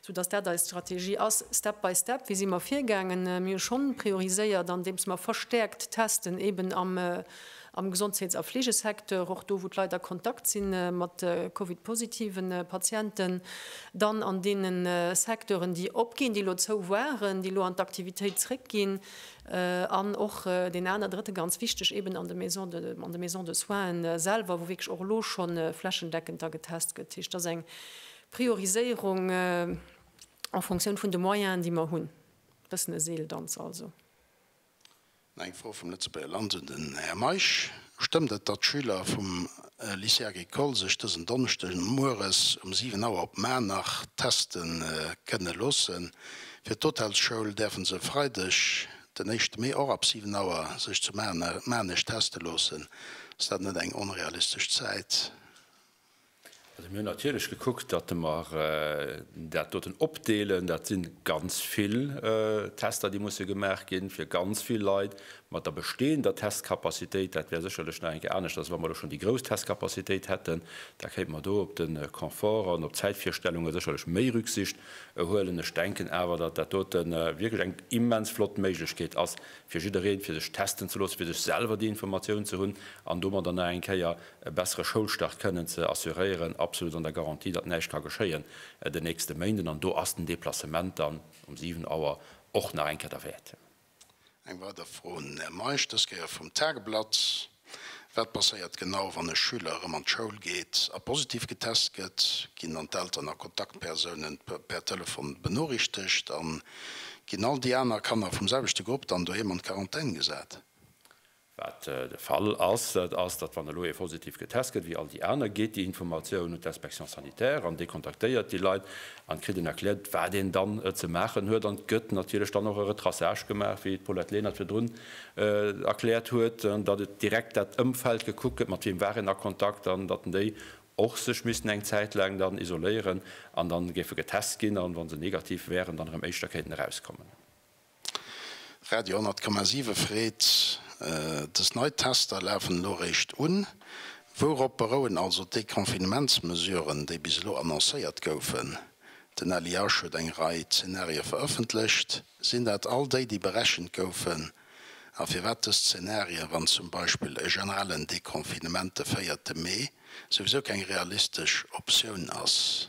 Sou dass dat eis Strategie ass, step by step. Wéi si mer virgaangen? Mir hu schonn prioriséiert, andeems mer verstäerkt testen, eeben am am Gesondheets a Fleegesecteur, och do, wou d'Leit a Kontakt si mat Covid-positive Patienten, dann an deene Secteuren, déi opginn, déi elo zou waren, déi elo an d'Aktivitéit zréckginn, an och deen aner drëtte ganz wichteg, eeben an de Maisons de, an de Maisons de soins selwer, wou wierklech och elo scho flächendeckend da getest gëtt. Dat heescht, dat ass eng Prioriséierung en Fonctioun vun de Moyenen, déi mer hunn. E bëssen e Seeldanz also. Eng Fro vum Lëtzebuerger Land un den Här Meisch, Stëmmt et, datt d'Schüler vum Lycée Agricole sech dësen Donneschden mueres um 7 Auer op Maarnach teste kënne loossen? Fir d'Hotelsschoul däerfen se e Freideg, den éischte Mee, och ab 7 Auer sech zu Maarnech teste loossen. Ass dat net eng onrealistesch Zäit? Also mir hunn natierlech gekuckt, datt mer dat doten opdeelen. Dat si ganz vill Tester, déi musse gemaach ginn, fir ganz vill Leit mat der bestehender Testcapacitéit. Dat wär sécherlech nach eng Kéier aneschters, wa mer elo schonn déi grouss Testcapacitéit hätten. Da kéinte mer do op de Confort an op d'Zäitvirstellunge sécherlech méi Rücksicht huelen. Ech denken awer, datt dat dote wierklech eng immens flott Méiglechkeet ass fir jiddereen, fir sech testen ze loossen, fir sech selwer déi Informatioun ze hunn an domadder nach eng Kéier e bessere Schoulstart kënnen ze assuréieren, absolut an der Garantie, datt näischt ka geschéien den nächste Méinden. An do ass den Deplacement dann um 7 Auer och nach eng Kéier derwäert. Eng weider Fro un den Här Meisch, dës Kéier vum Tageblatt, Wat passéiert genau, wann e Schüler erëm an d'Schoul geet a positiv getest gëtt? Ginn dann d'Elteren a Kontaktpersounen per Telefon benoriichtegt? A ginn all déi aner Kanner vum selwechte Grupp dann doheem an d'Quarantän gesat? Wat de Fall ass, dat ass, datt wann elo ee positiv getest gëtt, wéi all déi aner, geet déi Informatioun un d'Inspection sanitaire an déi kontaktéiert déi Leit an kritt een erkläert, wat een dann ze maachen huet. An et gëtt natierlech dann och e Retraçage gemaach, wéi d'Paulette Lenert virdrun erkläert huet, datt et direkt dat Ëmfeld gekuckt gëtt, mat wiem war een a Kontakt an datt déi och sech missten eng Zäit laang dann isoléieren an dann géife getest ginn an, wa se negativ wären, dann erëm éischter kéinten erauskommen. Radio 10,7 freet, Dës nei Tester lafen elo réischt un. Wourop berouen also d'Deconfinementsmesuren, déi bis elo annoncéiert goufen? Den LIH huet eng Rei Zenarie verëffentlecht. Sinn dat all déi, déi berechent goufen? A firwat dës Zenarien, wann zum Beispill e generellen Deconfinement de véierte Mee souwisou keng realistesch Optioun ass?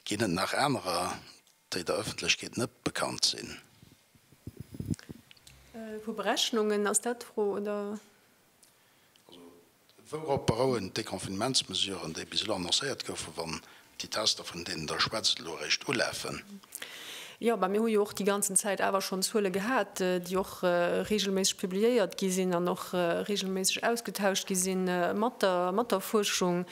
Ginn et nach anerer, déi der Ëffentlechkeet net bekannt sinn. Vu Berechnungen, ass dat d'Fro, oder? Also, wourop berouen d'Deconfinementsmesuren, déi bis elo annoncéiert goufen, wann déi Tester, vun deenen Der schwätzt, elo eréischt ulafen? Jo, mä mir hu jo och déi ganzen Zäit awer schonn Zuele gehat, déi och regelméisseg publiéiert gi sinn an och regelméisseg ausgetauscht gi si mat der, mat der Fuerschung.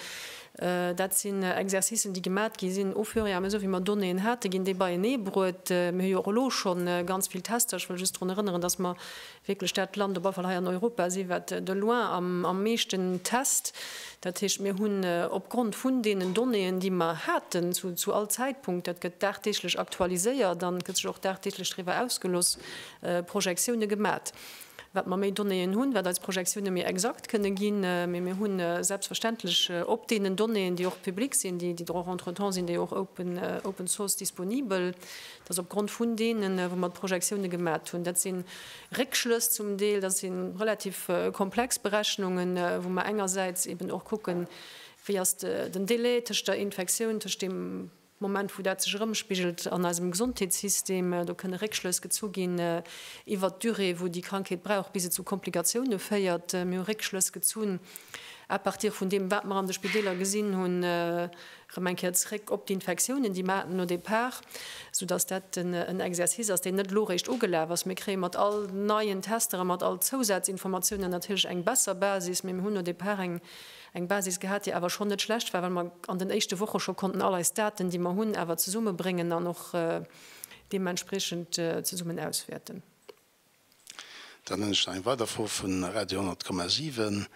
Dat sinn Exercicen, déi gemat gi sinn au fur et à mesure, wéi mer Donnéeën haten, ginn déi beieneebruet. Mir hu jo och elo scho ganz vill Tester. Ech wëll just drun erënneren, dass mer wierklech dat Land op alle Fall hei an Europa sinn, wat de loin am meeschten test. Dat heescht, mir hunn opgrond vun deenen Donnéeën, déi mer haten zu all Zäitpunkt, dat gëtt dagdeeglech aktualiséiert an gëtt sech och dagdeeglech driwwer ausgeloss, Projektioune gemat. Wat mer méi Donnéeën hunn, wat eis Projektioune méi exakt kënne ginn. Mee mir hu selbstverständlech op deenen Donnéeën, déi och public sinn, déi och entretemps sinn déi och open, open source disponibel, dass opgrond vun deenen, wou mer d'Projektioune gemat hunn, dat si Réckschlëss zum Deel, dat si relativ komplex Berechnungen, wou mer engersäits eben och kucken, wéi ass den Délai tëscht der Infektioun, tëscht deem Moment, wou dat sech erëmspigelt an eisem Gesondheetssystem, do kënne Réckschlëss gezu ginn iwwert d'Durée, wou déi Krankheet brauch, bis et zu Komplikatioune féiert. Mir hu Réckschlëss gezunn. À partir vun deem, wat mer an de Spideeler gesinn hunn, erëm eng Kéier zréck op d'Infektiounen, déi mer haten au départ, soudass dat en Exercice ass, deen net elo eréischt ugelaf ass. Mir kréie mat all neien Tester a mat all Zousazinformatiounen natierlech eng besser Basis, mee mir hunn au départ eng eng Basis gehat, déi awer schonn net schlecht war, well mer an den éischte Woche scho konnten all eis Daten, déi mer hunn, awer zesummebréngen an och deementspriechend zesummen auswäerten. Dann hunn ech nach eng weider Fro vun Radio 10,7.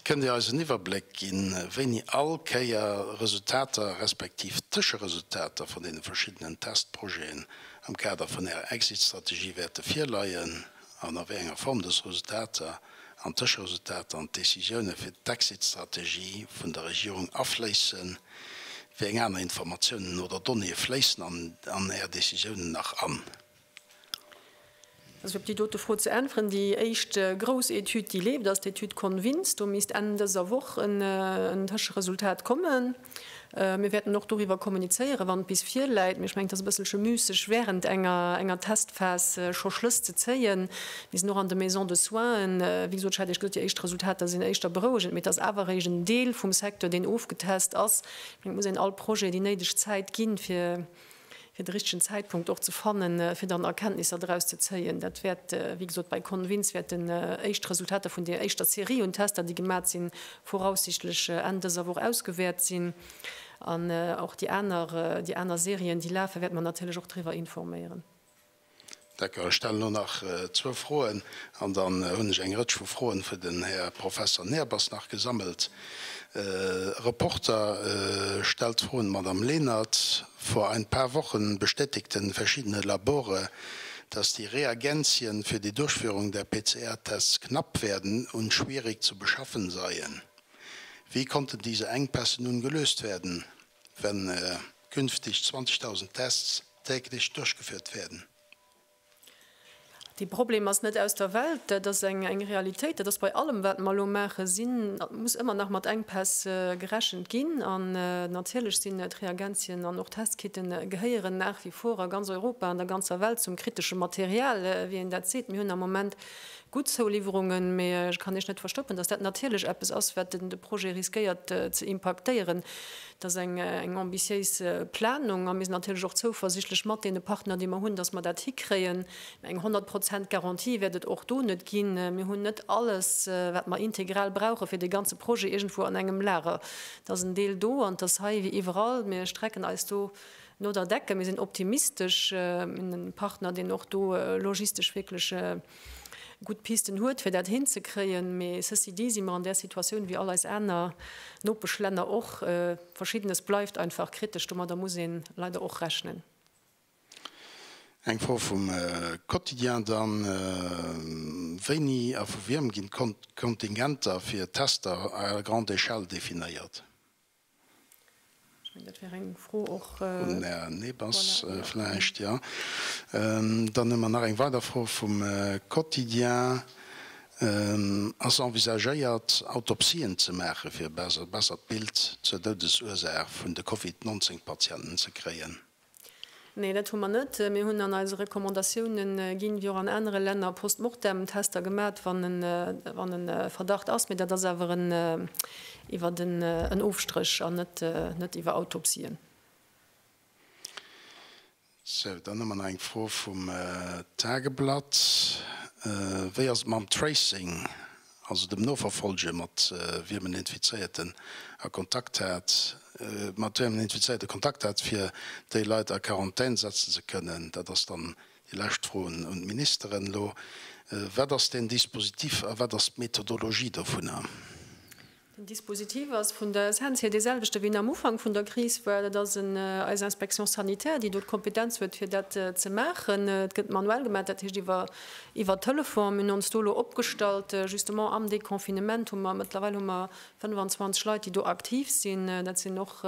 Kënnt Dir eis en Iwwerbléck ginn, wéini all Kéier Resultater respektiv Tëscheresultater vun deene verschiddenen Testprojeten am Kader vun Ärer Exit-Strategie wäerte virleien an a wéi enger Form dës Resultater an Tëscheresultater an d'Decisioune fir d'Exit-Strategie vun der Regierung afléissen? Wéi eng aner Informatiounen oder Donnéeë fléissen an Är Decisiounen nach an? Also fir op déi dote Fro ze äntweren, Déi éischt grouss Etüd, déi leeft, ass d'Etüd Convins. Do misst Enn dëser Woch en Tëscheresultat kommen. Mir wäerten och doriwwer kommunizéieren, wann et bis virläit. Mee ech mengen, et ass e bësselche müsseg, während enger Testphas scho Schlëss ze zéien. Mir sinn och an de Maisons de soins. Wéi gesot, ech hat Iech gesot, déi éischt Resultater sinn éischter berouegend, mee et ass awer eréischt en Deel vum Secteur, deen ofgetest ass. Ech mengen, et muss een all Projet déi néideg Zäit ginn, fir fir de richtegen Zäitpunkt och ze fannen, fir dann Erkenntnisser draus ze zéien. Dat wäert, wéi gesot, bei Convins wäerten éischt Resultater vun där éischter Serie un Tester, déi gemat sinn, voraussichtlech Enn dëser Woch ausgewäert sinn. An och déi aner, déi aner Serien, déi lafen, wäerte mer natierlech och driwwer informéieren. D'accord. Ech stellen elo nach zwou Froen an dann hunn ech eng Rëtsch vu Froen fir den Här Professer Nehrbass nach gesammelt. E Reporter stellt d'Fro un d'Madame Lenert, Vor ein paar Wochen bestätigten verschiedene Labore, dass die Reagenzien für die Durchführung der PCR-Tests knapp werden und schwierig zu beschaffen seien. Wie konnten diese Engpässe nun gelöst werden, wenn künftig 20.000 Tests täglich durchgeführt werden. Dee Problem ass net aus der Welt, dat ass eng Realitéit. Dat ass bei allem, wat mer elo maachen, sinn, muss ëmmer nach mat Enkpäss gerechent ginn. An natierlech sinn d'Reagenzien an och d'Testkitten gehéieren nach wie vor a ganz Europa, an der ganzer Welt zum kritesche Material, wéi een dat seet. Mir hunn am Moment gutt Zouliwwerungen, mee ech kann Iech net verstoppen, dass dat natierlech eppes ass, wat de Projet riskéiert ze impaktéieren. Dat ass eng ambitiéis Planung a mir sinn natierlech och zouversichtlech mat deene Partner, déi mer hunn, dass mer dat hikréien. Mä eng 100 Prozent Garantie wäert et och do net ginn. Mir hunn net alles, wat mer integral brauche fir dee ganze Projet iergendwou an engem Lager. Et ass en Deel do an et ass hei wéi iwwerall. Mir strecken eis do no der Decke. Mir sinn optimistesch. Mir hunn e Partner, deen och do logistesch wierklech gutt Pisten huet, fir dat hinzekréien. Mee ceci dit si mer an där Situatioun wéi all eis aner Nopeschlänner och. Verschiddenes bleift einfach kritesch. Domadder muss ee leider och rechnen. Eng Fro vum Quotidien dann, Wéini a vu wiem ginn d'Kontingenter fir Tester à grande échelle definéiert? Ech mengen, dat wär eng Fro och. Un den Här Nebas vläicht, jo. Dann hu mer nach eng weider Fro vum Quotidien. Ass envisagéiert, Autopsien ze maachen, fir e bessert Bild zur Doudesursaach vun de Covid 19 Patienten ze kréien? Nee, dat hu mer net. Mir hunn an eise Recommandatiounen ginn, wéi och an anere Länner, Post-mortem-Tester gemat, wann e Verdacht ass. Mee dat ass awer iwwer en Ofstréch an net iwwer Autopsien. Sou, dann hu mer nach eng Fro vum Tageblatt. Wéi ass et mam Tracing, also dem Noverfolge mat wiem en Infizéierten a Kontakt hat, mat wiem en Infizéierte Kontakt hat, fir déi Leit a Quarantän setzen ze kënnen? Dat ass dann déi lescht Fro un d'Ministeren elo. Wat ass deen Dispositif a wat ass d'Methodologie dovunner? Den Dispositif ass vun der Essenz hier dee selwechte wéi en am Ufank vun der Kris war. Dat ass eis Inspection sanitaire, déi do d'Kompetenz huet, fir dat ze maachen. Et gëtt manuell gemaach, dat heescht iwwer iwwer Telefon. Mir hunn ons do elo opgestallt, justement am Deconfinement hu mer, mëttlerweil hu mer 25 Leit, déi do aktiv sinn. Dat sinn och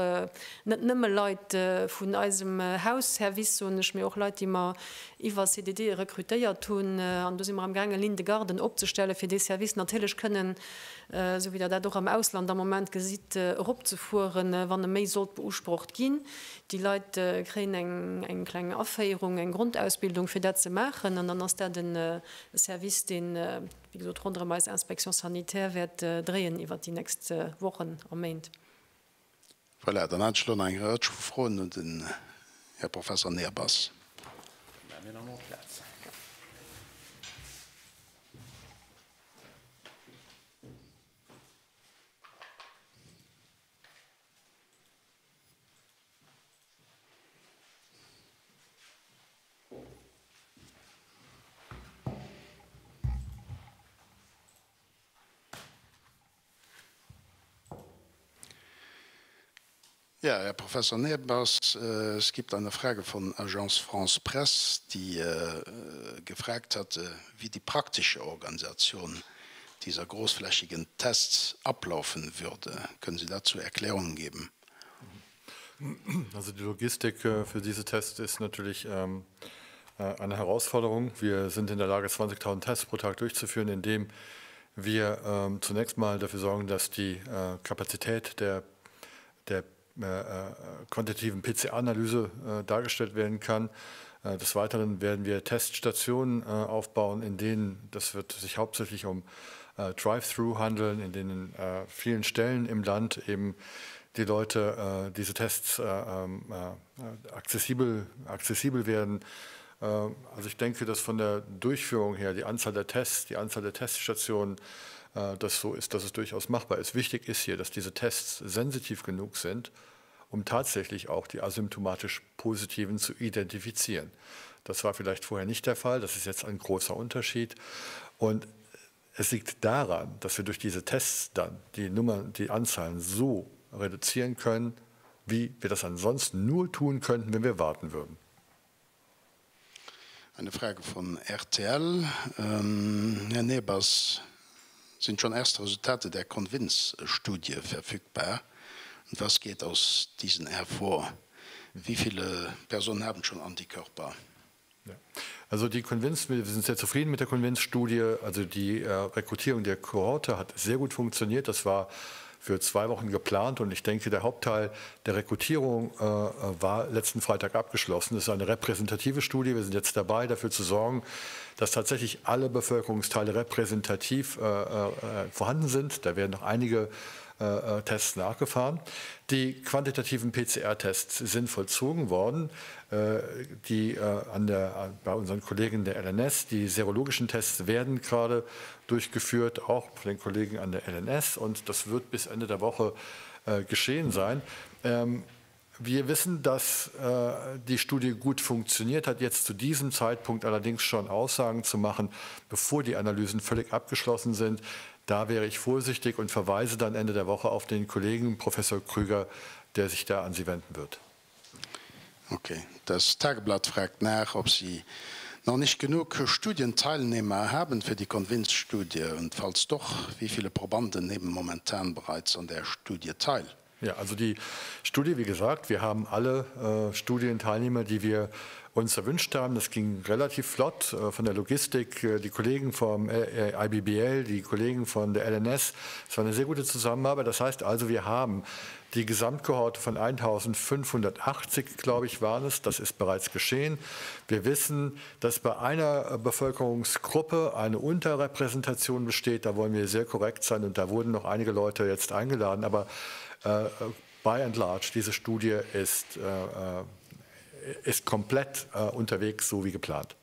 net nëmme Leit vun eisem Hausservice, soen ech, mee och Leit, déi mer iwwer CDDe rekrutéiert hunn. An do si mer amgaangen, Ligne de garden opzestellen, fir dee Service natierlech kënnen esou wéi Der dat och am. Ausland am Moment gesitt, eropzefueren, wann e méi sollt beusprocht ginn. Déi Leit kréien eng kleng Aféierung, eng Grondausbildung, fir dat ze maachen. An dann ass dat e Service, deen, wéi gesot, ronderëm eis Inspection sanitaire wäert dréien iwwert déi nächst Wochen a Méint. Voilà, dann hat ech elo nach eng Rëtsch vu Froen un den Här Professor Nehrbass. Ja, Herr Professor Nehrbass, es gibt eine Frage von Agence France Presse, die gefragt hat, wie die praktische Organisation dieser großflächigen Tests ablaufen würde. Können Sie dazu Erklärungen geben? Also die Logistik für diese Tests ist natürlich eine Herausforderung. Wir sind in der Lage, 20.000 Tests pro Tag durchzuführen, indem wir zunächst mal dafür sorgen, dass die Kapazität der, der quantitativen PCR-Analyse dargestellt werden kann. Des Weiteren werden wir Teststationen aufbauen, in denen, das wird sich hauptsächlich um Drive-Through handeln, in denen vielen Stellen im Land eben die Leute diese Tests accessibel, accessibel werden. Also ich denke, dass von der Durchführung her die Anzahl der Tests, die Anzahl der Teststationen, das so ist, dass es durchaus machbar ist. Wichtig ist hier, dass diese Tests sensitiv genug sind, um tatsächlich auch die asymptomatisch Positiven zu identifizieren. Das war vielleicht vorher nicht der Fall, das ist jetzt ein großer Unterschied. Und es liegt daran, dass wir durch diese Tests dann die Nummern, die Anzahlen so reduzieren können, wie wir das ansonsten nur tun könnten, wenn wir warten würden. Eine Frage von RTL. Ähm, Herr Nebers, sind schon erste Resultate der Convince-Studie verfügbar? Und was geht aus diesen hervor? Wie viele Personen haben schon Antikörper? Ja. Also die Convince, wir sind sehr zufrieden mit der Convince-Studie. Also die äh, Rekrutierung der Kohorte hat sehr gut funktioniert. Das war für zwei Wochen geplant und ich denke, der Hauptteil der Rekrutierung äh, war letzten Freitag abgeschlossen. Das ist eine repräsentative Studie. Wir sind jetzt dabei, dafür zu sorgen, dass tatsächlich alle Bevölkerungsteile repräsentativ äh, äh, vorhanden sind. Da werden noch einige äh, äh, Tests nachgefahren. Die quantitativen PCR-Tests sind vollzogen worden, äh, die an der, bei unseren Kollegen der LNS, die serologischen Tests werden gerade durchgeführt, auch von den Kollegen an der LNS und das wird bis Ende der Woche geschehen sein. Ähm, wir wissen, dass äh, die Studie gut funktioniert hat, jetzt zu diesem Zeitpunkt allerdings schon Aussagen zu machen, bevor die Analysen völlig abgeschlossen sind. Da wäre ich vorsichtig und verweise dann Ende der Woche auf den Kollegen Professor Krüger, der sich da an Sie wenden wird. Okay. Das Tageblatt fragt nach, ob Sie noch nicht genug Studienteilnehmer haben für die Convince-Studie und falls doch, wie viele Probanden nehmen momentan bereits an der Studie teil? Ja, also die Studie, wie gesagt, wir haben alle äh, Studienteilnehmer, die wir uns erwünscht haben. Das ging relativ flott äh, von der Logistik, äh, die Kollegen vom äh, IBBL, die Kollegen von der LNS. Es war eine sehr gute Zusammenarbeit. Das heißt also, wir haben die Gesamtkohorte von 1580, glaube ich, waren es. Das ist bereits geschehen. Wir wissen, dass bei einer Bevölkerungsgruppe eine Unterrepräsentation besteht. Da wollen wir sehr korrekt sein und da wurden noch einige Leute jetzt eingeladen. Aber äh, by and large, diese Studie ist, äh, äh ist komplett äh, unterwegs, so wie geplant.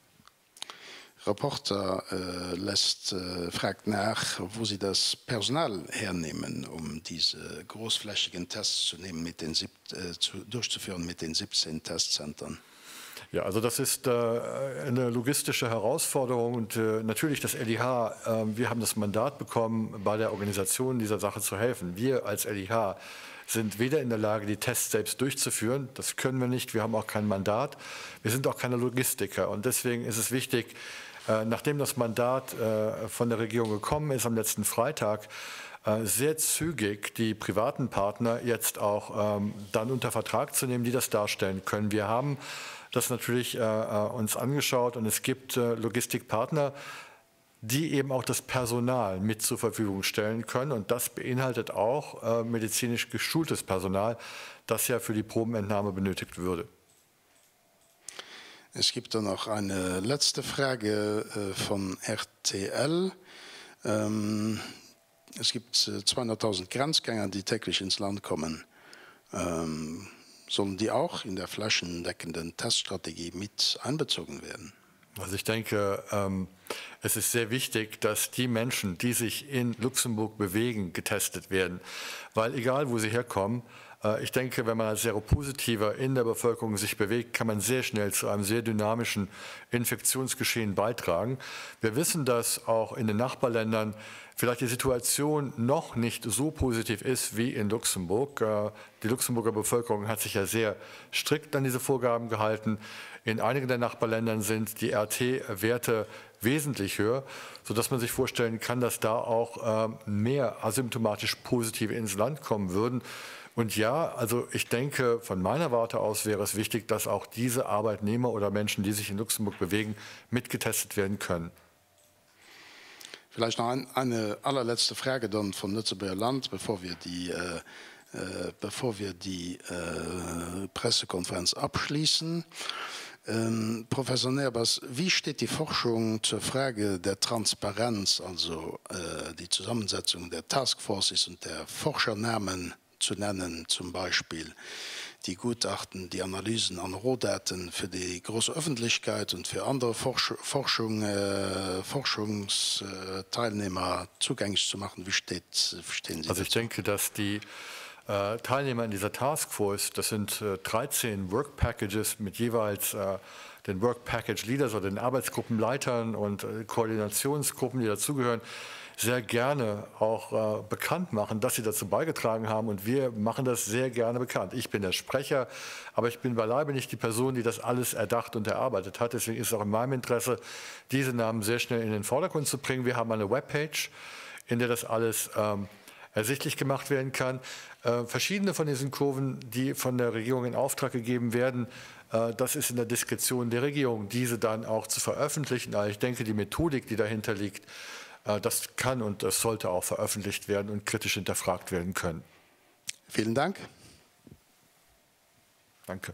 Reporter äh, lässt äh, fragt nach, wo sie das Personal hernehmen, um diese großflächigen Tests zu nehmen mit den sieb, äh, zu, durchzuführen mit den 17 Testzentren. Ja, also das ist äh, eine logistische Herausforderung und äh, natürlich das LIH, äh, wir haben das Mandat bekommen, bei der Organisation dieser Sache zu helfen. Wir als LIH sind weder in der Lage, die Tests selbst durchzuführen, das können wir nicht, wir haben auch kein Mandat, wir sind auch keine Logistiker und deswegen ist es wichtig, äh, nachdem das Mandat äh, von der Regierung gekommen ist am letzten Freitag, äh, sehr zügig die privaten Partner jetzt auch ähm, dann unter Vertrag zu nehmen, die das darstellen können. Wir haben das natürlich äh, äh, uns angeschaut und es gibt äh, Logistikpartner. die eben auch das Personal mit zur Verfügung stellen können. Und das beinhaltet auch äh, medizinisch geschultes Personal, das ja für die Probenentnahme benötigt würde. Es gibt dann noch eine letzte Frage äh, von RTL. Ähm, es gibt 200.000 äh, Grenzgänger, die täglich ins Land kommen. Ähm, sollen die auch in der flächendeckenden Teststrategie mit einbezogen werden? Also ich denke, ähm, es ist sehr wichtig, dass die Menschen, die sich in Luxemburg bewegen, getestet werden. Weil egal, wo sie herkommen, äh, ich denke, wenn man als Seropositiver in der Bevölkerung sich bewegt, kann man sehr schnell zu einem sehr dynamischen Infektionsgeschehen beitragen. Wir wissen, dass auch in den Nachbarländern vielleicht die Situation noch nicht so positiv ist wie in Luxemburg. Äh, die Luxemburger Bevölkerung hat sich ja sehr strikt an diese Vorgaben gehalten. In einigen der Nachbarländern sind die RT-Werte wesentlich höher, sodass man sich vorstellen kann, dass da auch äh, mehr asymptomatisch Positive ins Land kommen würden. Und ja, also ich denke, von meiner Warte aus wäre es wichtig, dass auch diese Arbeitnehmer oder Menschen, die sich in Luxemburg bewegen, mitgetestet werden können. Vielleicht noch ein, eine allerletzte Frage dann von Lützeburger Land, bevor wir die, äh, äh, bevor wir die äh, Pressekonferenz abschließen. Ähm, Professor Nerbas, wie steht die Forschung zur Frage der Transparenz, also äh, die Zusammensetzung der Taskforces und der Forschernamen zu nennen, zum Beispiel die Gutachten, die Analysen an Rohdaten für die große Öffentlichkeit und für andere Forsch Forschung, äh, Forschungsteilnehmer zugänglich zu machen? Wie steht, stehen Sie Also ich dazu? denke, dass die äh, Teilnehmer in dieser Taskforce, das sind äh, 13 Work Packages mit jeweils äh, den Work Package Leaders oder den Arbeitsgruppenleitern und äh, Koordinationsgruppen, die dazugehören, sehr gerne auch äh, bekannt machen, dass sie dazu beigetragen haben und wir machen das sehr gerne bekannt. Ich bin der Sprecher, aber ich bin beileibe nicht die Person, die das alles erdacht und erarbeitet hat. Deswegen ist es auch in meinem Interesse, diese Namen sehr schnell in den Vordergrund zu bringen. Wir haben eine Webpage, in der das alles ähm, ersichtlich gemacht werden kann. Äh, verschiedene von diesen Kurven, die von der Regierung in Auftrag gegeben werden, äh, das ist in der Diskretion der Regierung, diese dann auch zu veröffentlichen. Aber ich denke, die Methodik, die dahinter liegt, äh, das kann und das sollte auch veröffentlicht werden und kritisch hinterfragt werden können. Vielen Dank. Danke.